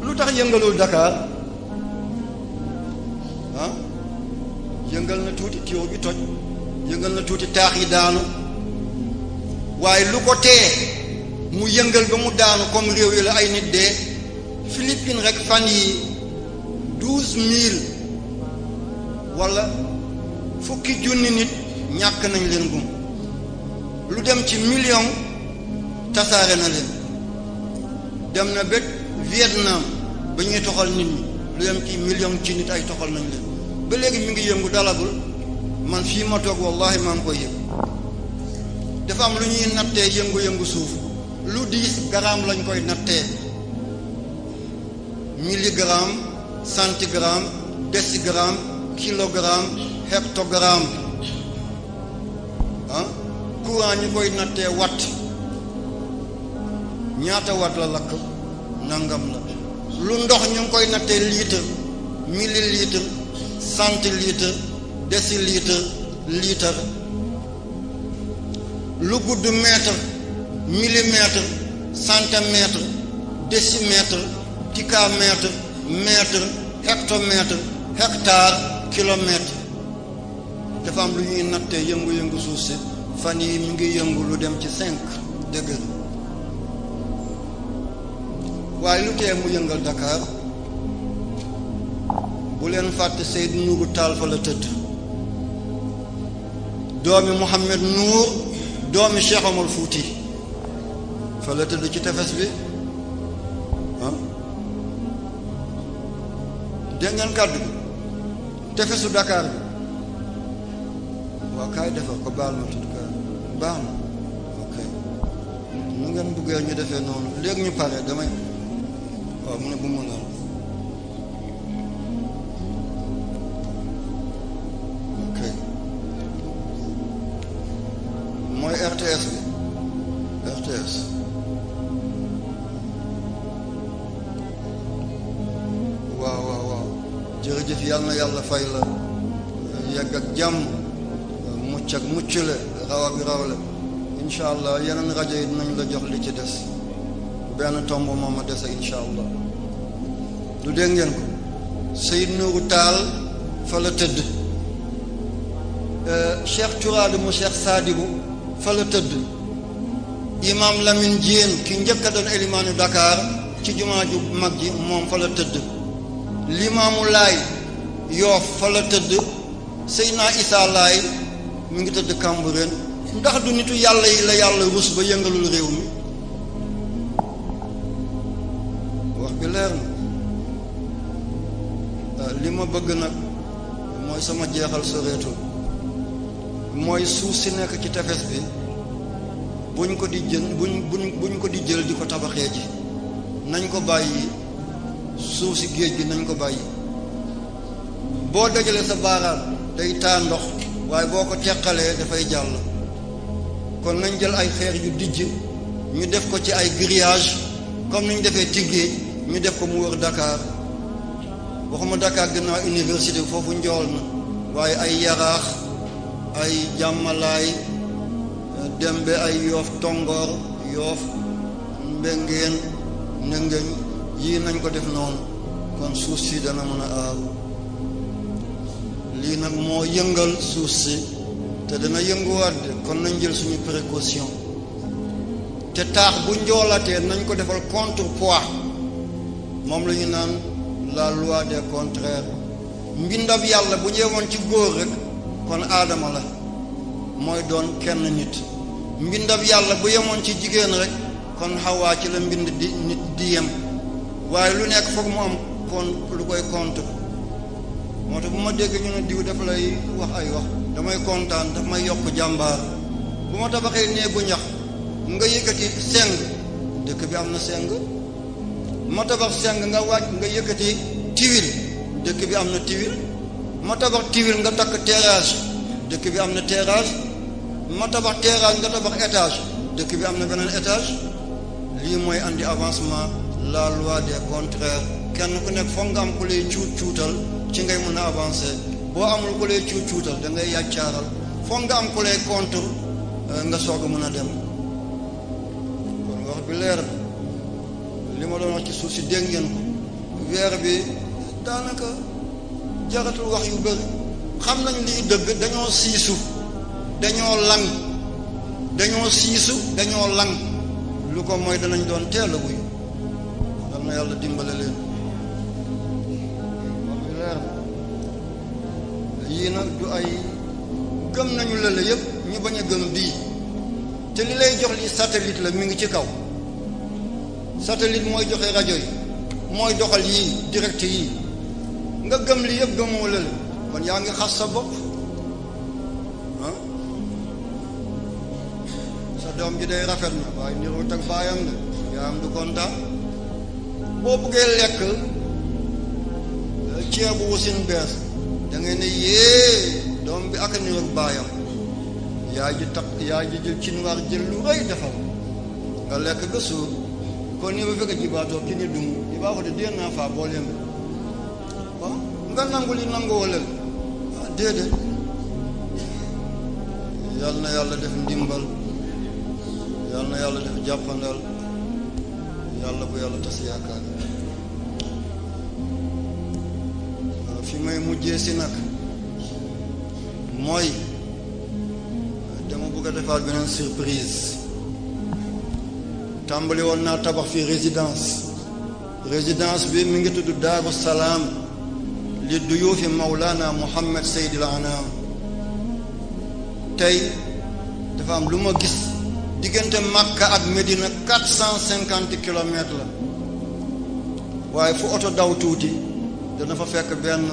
lu tax yëngalul Dakar yëngal na tuuti tuyau bi toj yëngal na tuuti taax yi daanu waaye lu ko tee mu yëngal ba mu daanu comme réew yi la ay nit dee Philippines rek fan yi 12 000 wala fukki junni nit ñàkk nañ leen gum lu dem ci million tasaare na leen dem na ba Vietnam ba ñuy toxal nit ñi lu dem ci million ci nit ay toxal nañ leen ba léegi mi ngi yëngu dalagul man fii ma toog wallahi maa ngi koy yëg dafa am lu ñuy nattee yëngu-yëngu suuf lu 10 grammes lañ koy nattee milligramme centigramme décigramme kilogramme hectogramme courant ñu koy nattee watt ñaata watt la lakk nangam la lu ndox ñu ngi koy nattee litre millilitre centilitre décilitre litre lu gudd mètre millimètre centimètre décimètre décamètre mètre hectomètre hectare kilomètre dafa am lu ñuy nattee yëngu-yëngu suuf si fan yi mi ngi yëngu lu dem ci 5 degré waaye lu tee mu yëngal Dakar bu leen fàtte Seydou Nourou Tall fa la tëdd doomi Mouhamed Nour doomi Cheikh Omar Fouti fa la tëdd ci tefes bi ah dégg ngeen kàddu bi tefesu Dakar bi waaw kaay defar ko baal ma tudd kaay baax na ok nu ngeen buggee ñu defee noonu léegi ñu pare damay waaw mu ne bu mu noonu ok mooy RTS bi RTS waaw jërëjëf yàlla na yàlla fay la yegg ak jàmm mucc ak mucc la raw ak raw la incha allah yeneen rajo yi dinañ la jox li ci des benn tomb moom a dese incha allah du dégg ngeen ko Seydou Nourou Tall fa la tëdd Cheikh Tourade mu Cheikh Sadibou fa la tëdd Imam Lamine Diène ki njëkk a doon élimaanu Dakar ci jumaa ju mag ji moom fa la tëdd Limaamu Laay Yoof fa la tëdd Seydina Issa Laay mi ngi tëdd Cambérène ndax du nitu yàlla yi la yàlla rus ba yëngalul réew mi wax bi leer na li ma bëgg nag mooy sama jeexal soreetul mooy suuf si nekk ci tefes bi buñ ko di jël buñ ko di jël di ko tabaxee ji nañ ko bàyyi suuf si géej gi nañ ko bàyyi boo dajalee sa baaraam day taa ndox waaye boo ko teqalee dafay jàll kon nañ jël ay xeer yu dijj ñu def ko ci ay grillage comme ni ñu defee Tigéej ñu def ko mu wër Dakar waxuma Dakar gannaaw université foofu njool na waaye ay Yaraax ay Jàmmalaay Dembe ay Yoof Tongoor Yoof Mbengeen Ndëngëñ yii nañ ko def noonu kon suuf si dana mën a aaru lii nag moo yëngal suuf si te dana yënguwaat de kon nañ jël suñu précaution te taax bu njoolatee nañ ko defal contrepoids moom la ñu naan la loi des contraires mbindab yàlla bu ñëwoon ci góor rek kon aadama la mooy doon kenn nit mbindab yàlla bu yemoon ci jigéen rek kon xawaa ci la mbind di nit di yem waaye lu nekk foog mu am kon lu koy contre moo tax bu ma dégg ñu ne diw daf lay wax ay wax damay kontaan daf may yokk jàmbaar bu ma tabaxee néegu ñax nga yëkkati seng dëkk bi am na seng ma tabax seng nga wàcc nga yëkkati tiwil dëkk bi am na tiwil ma tabax tiwil nga takk terrasse dëkk bi am na terrasse ma tabax terrasse nga tabax étage dëkk bi am na beneen étage lii mooy andi avancement la loi des contraires kenn ku nekk foog nga am ku lay cuutal ci ngay mën a avancer boo amul ku lay cuutal da ngay yàccaaral foog nga am ku lay contre nga soog a mën a dem kon wax bi leer na li ma doon wax ci suuf si dégg ngeen ko weer bi daanaka jaratul wax yu bëri xam nañ liy dëgg dañoo siisu dañoo lang lu ko mooy danañ doon teel a wuyu dal na yàlla dimbale leen wax bi leer na yii nag du ay gëm nañu lële yëpp ñu bañ a gëm bii te li lay jox li satellite la mi ngi ci kaw satellite mooy joxe rajo yi mooy doxal yii direct yii nga gëm li yëpp gëmoo lële kon yaa ngi xas sa bopp ah sa doom ji day rafet na waaye niruwut ak baayam de yaayam du kontaan boo buggee lekk ceebu wusin bees da ngay ne yée doom bi ak niru ak baayam yaay ji jël ci noir jël lu rëy defal nga lekk ba suur kon ni ba fekk jibaatoo ki ni dum jibaaxu de deen naa faa booleem waaw nga nangu li nangoo lel déedéet yal na yàlla def ndimbal yal na yàlla def jàppandal yàlla bu yàlla tas yaakaar fi may mujjee si nag mooy dama bëgg a defaat beneen surprise tàmbali woon naa tabax fi résidence bi mi ngi tudd Daaru Salaam li duyuufi mawlana muhammad sayyidil anam. tey dafa am lu ma gis diggante Makka ak Medina 450 kilomètres la, waaye fu oto daw tuuti dana fa fekk benn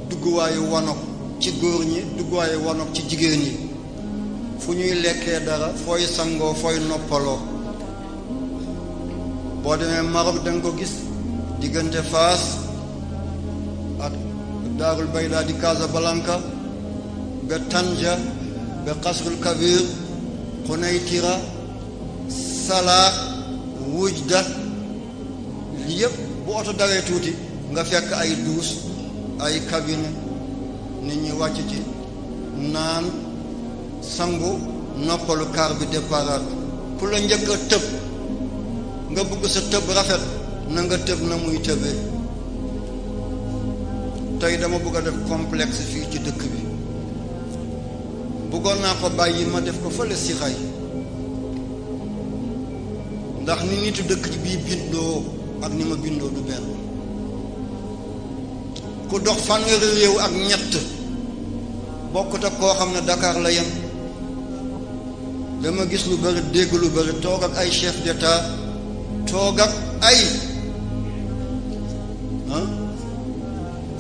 dugguwaayu wanok ci góor ñi, dugguwaayu wanok ci jigéen ñi, fu ñuy lekkee dara, fooy sangoo, fooy noppaloo. boo demee Maroc danga ko gis diggante Faas ak Daarul Bayda di Casablanca ba Tanja ba Qasrul Kabir, Xunaytira, Sala, Wujda. li yëpp bu oto dawee tuuti nga fekk ay douche, ay cabine, nit ñi wàcc ci naan, sangu, noppalu. car bi départ. ku la njëkk a tëb nga bëgg sa tëb rafet na nga tëb na muy tëbee. tey dama bëgg a def complexe fii ci dëkk bi, bëggoon naa ko bàyyi ma def ko fële si xay, ndax ni nitu dëkk bii bindoo ak ni ma bindoo du benn. ku dox fanweeri réew ak ñett bokkut ak koo xam ne Dakar la yem. dama gis lu bari, dégg lu bari, toog ak ay chef d'état, toog ak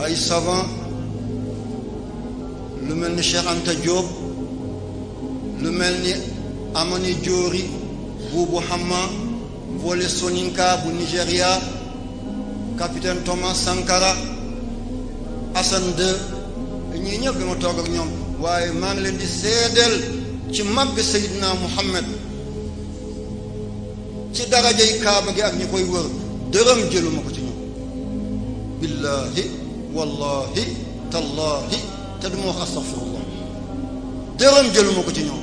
ay savant, lu mel ni Cheikh Anta Diop, lu mel ni Amani Diori, Boubou Hamma, Wole Soninka bu Nigeria, capitaine Thomas Sankara, Hassan II, ñii ñëpp dama toog ak ñoom. waaye maa ngi leen di seedeel ci màgg Seydina Muhammad, ci darajay Kaaba gi ak ñi koy wër, dërëm jëluma ko ci ñoom. billahi wallahi tallahi te du ma wax astaghfirullah, dërëm jëluma ko ci ñoom.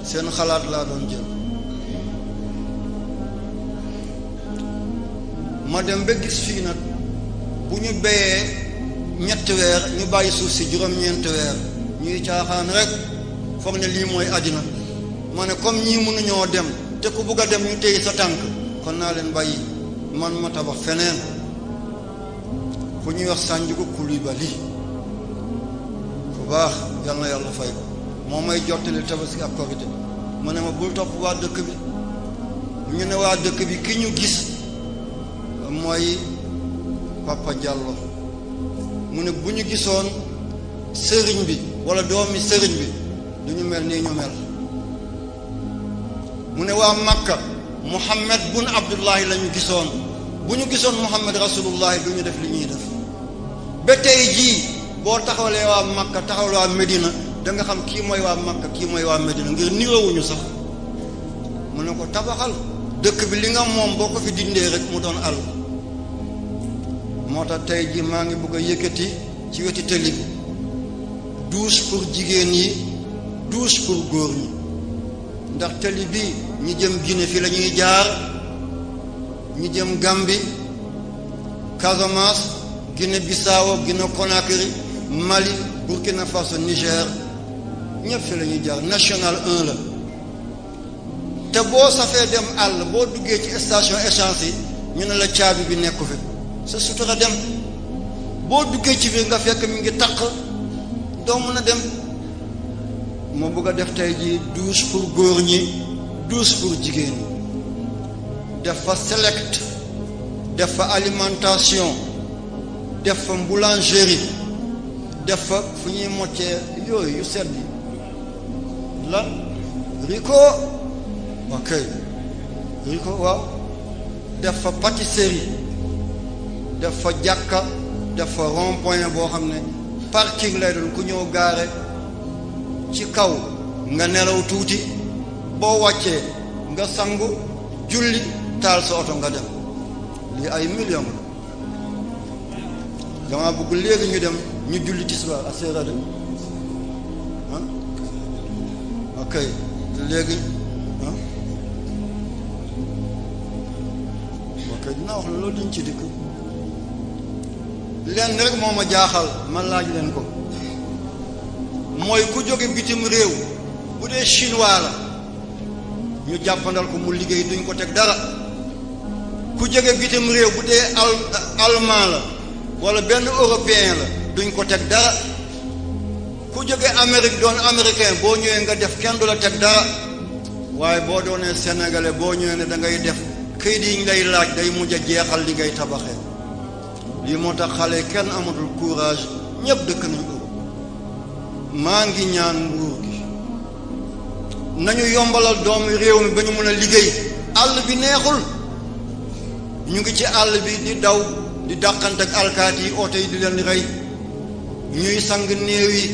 seen xalaat laa doon jël. ma dem ba gis fii nag bu ñu béyee ñetti weer ñu bàyyi suuf si juróom-ñeenti weer ñuy caaxaan rek foog ne lii mooy àddina. ma ne comme ñii mënuñoo dem te ku bugg a dem ñu téye sa tànk, kon naa leen bàyyi man ma tabax feneen. fu ñuy wax Sanjugu Kulibali, fu baax, yal na yàlla fay ko, moo may jottali tabaski ak korite. mu ne ma bul topp waa dëkk bi. ñu ne waa dëkk bi ki ñu gis mooy Papa Diallo. mu ne bu ñu gisoon sëriñ bi wala doomi sëriñ bi du ñu mel nii ñu mel. mu ne waa Makka Muhammad bun Abdullahi la ñu gisoon. bu ñu gisoon Muhammad rasulullahi du ñu def li ñuy def. ba tey jii boo taxawalee waa Makka taxawal waa Medina da nga xam kii mooy waa Makka, kii mooy waa Medina, ngir niroowuñu sax. mu ne ko tabaxal dëkk bi li nga moom boo ko fi dindee rek mu doon àll. moo tax tey ji maa ngi bëgg a yëkkati ci weti tëli bi douche pour jigéen yi, douche pour góor ñi. ndax tëli bi ñi jëm Guinée fi la ñuy jaar, ñi jëm Gambie, Casamance, Guinée Bissau, Guinée Conakry, Mali, Burkina Faso, Niger, ñëpp fi la ñuy jaar. national 1 la. te boo safee dem àll, boo duggee ci station essence yi ñu ne la caabi bi nekku fi, sa sutura dem. boo duggee ci biir nga fekk mi ngi taq, doo mën a dem. ma bëgg a def tey ji douche pour góor ñi, douche pour jigéen ñi. def fa select, def fa alimentation, def fa boulangerie, def fa fu ñuy moccee yooyu yu sedd lan Rico, ok Rico waaw. def fa pâtisserie, def fa jàkka, def fa rond point boo xam ne parking lay doon. ku ñëw gaare ci kaw nga nelaw tuuti, boo wàccee nga sangu, julli, taal sa oto nga dem. lii ay millions la. dama bëgg léegi ñu dem ñu julli tisbaar asseera de ok léegi ok dinaa wax ne loolu diñ ci dikk. lenn rek moo ma jaaxal, ma laaj leen ko, mooy ku jóge bitim réew bu dee chinois la ñu jàppandal ko mu liggéey duñ ko teg dara. ku jóge bitim réew bu dee allemand la wala benn européen la duñ ko teg dara. ku jóge Amérique doon américain boo ñëwee nga def kenn du la teg dara. waaye boo doonee sénégalais boo ñëwee ne da ngay def këyit yi ñu lay laaj day mujj a jeexal li ngay tabaxee. lii moo tax xale kenn amatul courage ñëpp dëkk nañ ko. maa ngi ñaan nguur gi nañu yombalal doomu réew mi ba ñu mën a liggéey. àll bi neexul, ñu ngi ci àll bi di daw di dàqante ak alkaati yi oto yi di leen rey, ñuy sang néew yi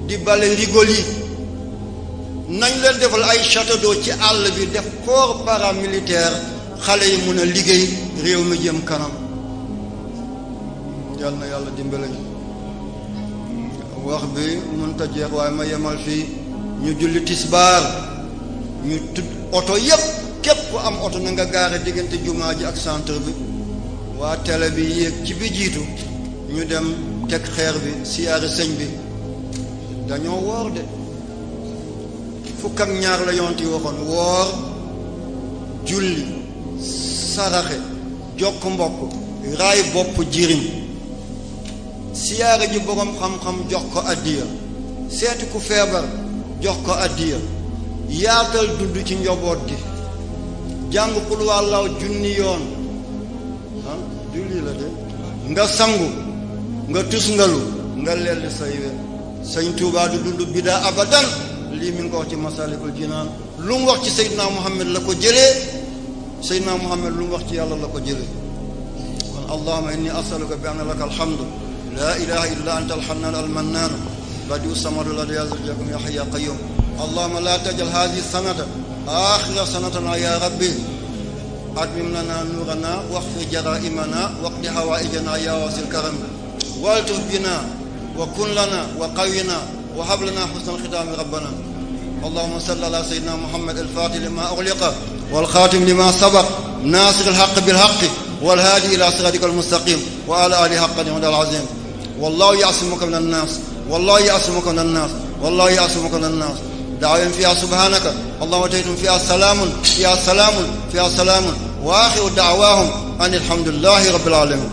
di bale rigol yi. nañ leen defal ay château d'eau ci àll bi, def corps paramilitaire, xale yi mun a liggéey, réew mi jëm kanam. yal na yàlla dimbale ñu. wax bi mënta jeex waaye ma yemal fii. ñu julli tisbaar, ñu tudd oto yépp, képp ku am oto na nga gaare diggante jumaa ji ak centre bi. waa télé bi yéeg ci bi jiitu, ñu dem teg xeer bi siyaare sëñ bi. dañoo woor de, fukk ak ñaar la yonent yi waxoon: woor, julli, saraxe, jokk mbokk, raay bopp jirim, siyaare ji boroom xam-xam jox ko addiya, seeti ku feebar jox ko addiya, yaatal dund ci njaboot gi, jàng xul wàllaw junni yoon. julli la de, nga sangu, nga tusngalu, nga lelli say we. sëñ Tuubaa du dund bidaa abadan. lii mi ngi ko wax ci Masaalikul Jinaan. lu mu wax ci Seydina Muhammad la ko jëlee, Seydina Muhammad lu mu wax ci yàlla la ko jëlee. kon allahumma inni asaluka bi anna laka alhamdu laa ilaha illa anta alxannaan almannaan badiu samadu la yazjakum ya hayya qayyum. allahumma la tajal hadihi sanata axira sanatana ya rabbi, atmim lana nuurana waxfir jaraimana waqdi hawaijana ya wasil karam, waltuf bina wa kun lana wa qawina wa hab lana husnal xitaami rabbana. allahumma salli ala sayyidina muhammad al-fatih lima ughliqa wal khatim lima sabaq nasir al-haqq bil haqq wal hadi ila siratika al-mustaqim wa ala alihi haqqa qadrihi al-azim. wallahu ya'simuka min an-nas, wallahu ya'simuka min an-nas, wallahu ya'simuka min an-nas. da'awahum fiha subhanaka allahumma taytum fiha salamun fiha salamun fiha salamun wa akhiru da'wahum anil hamdulillahi rabbil alamin.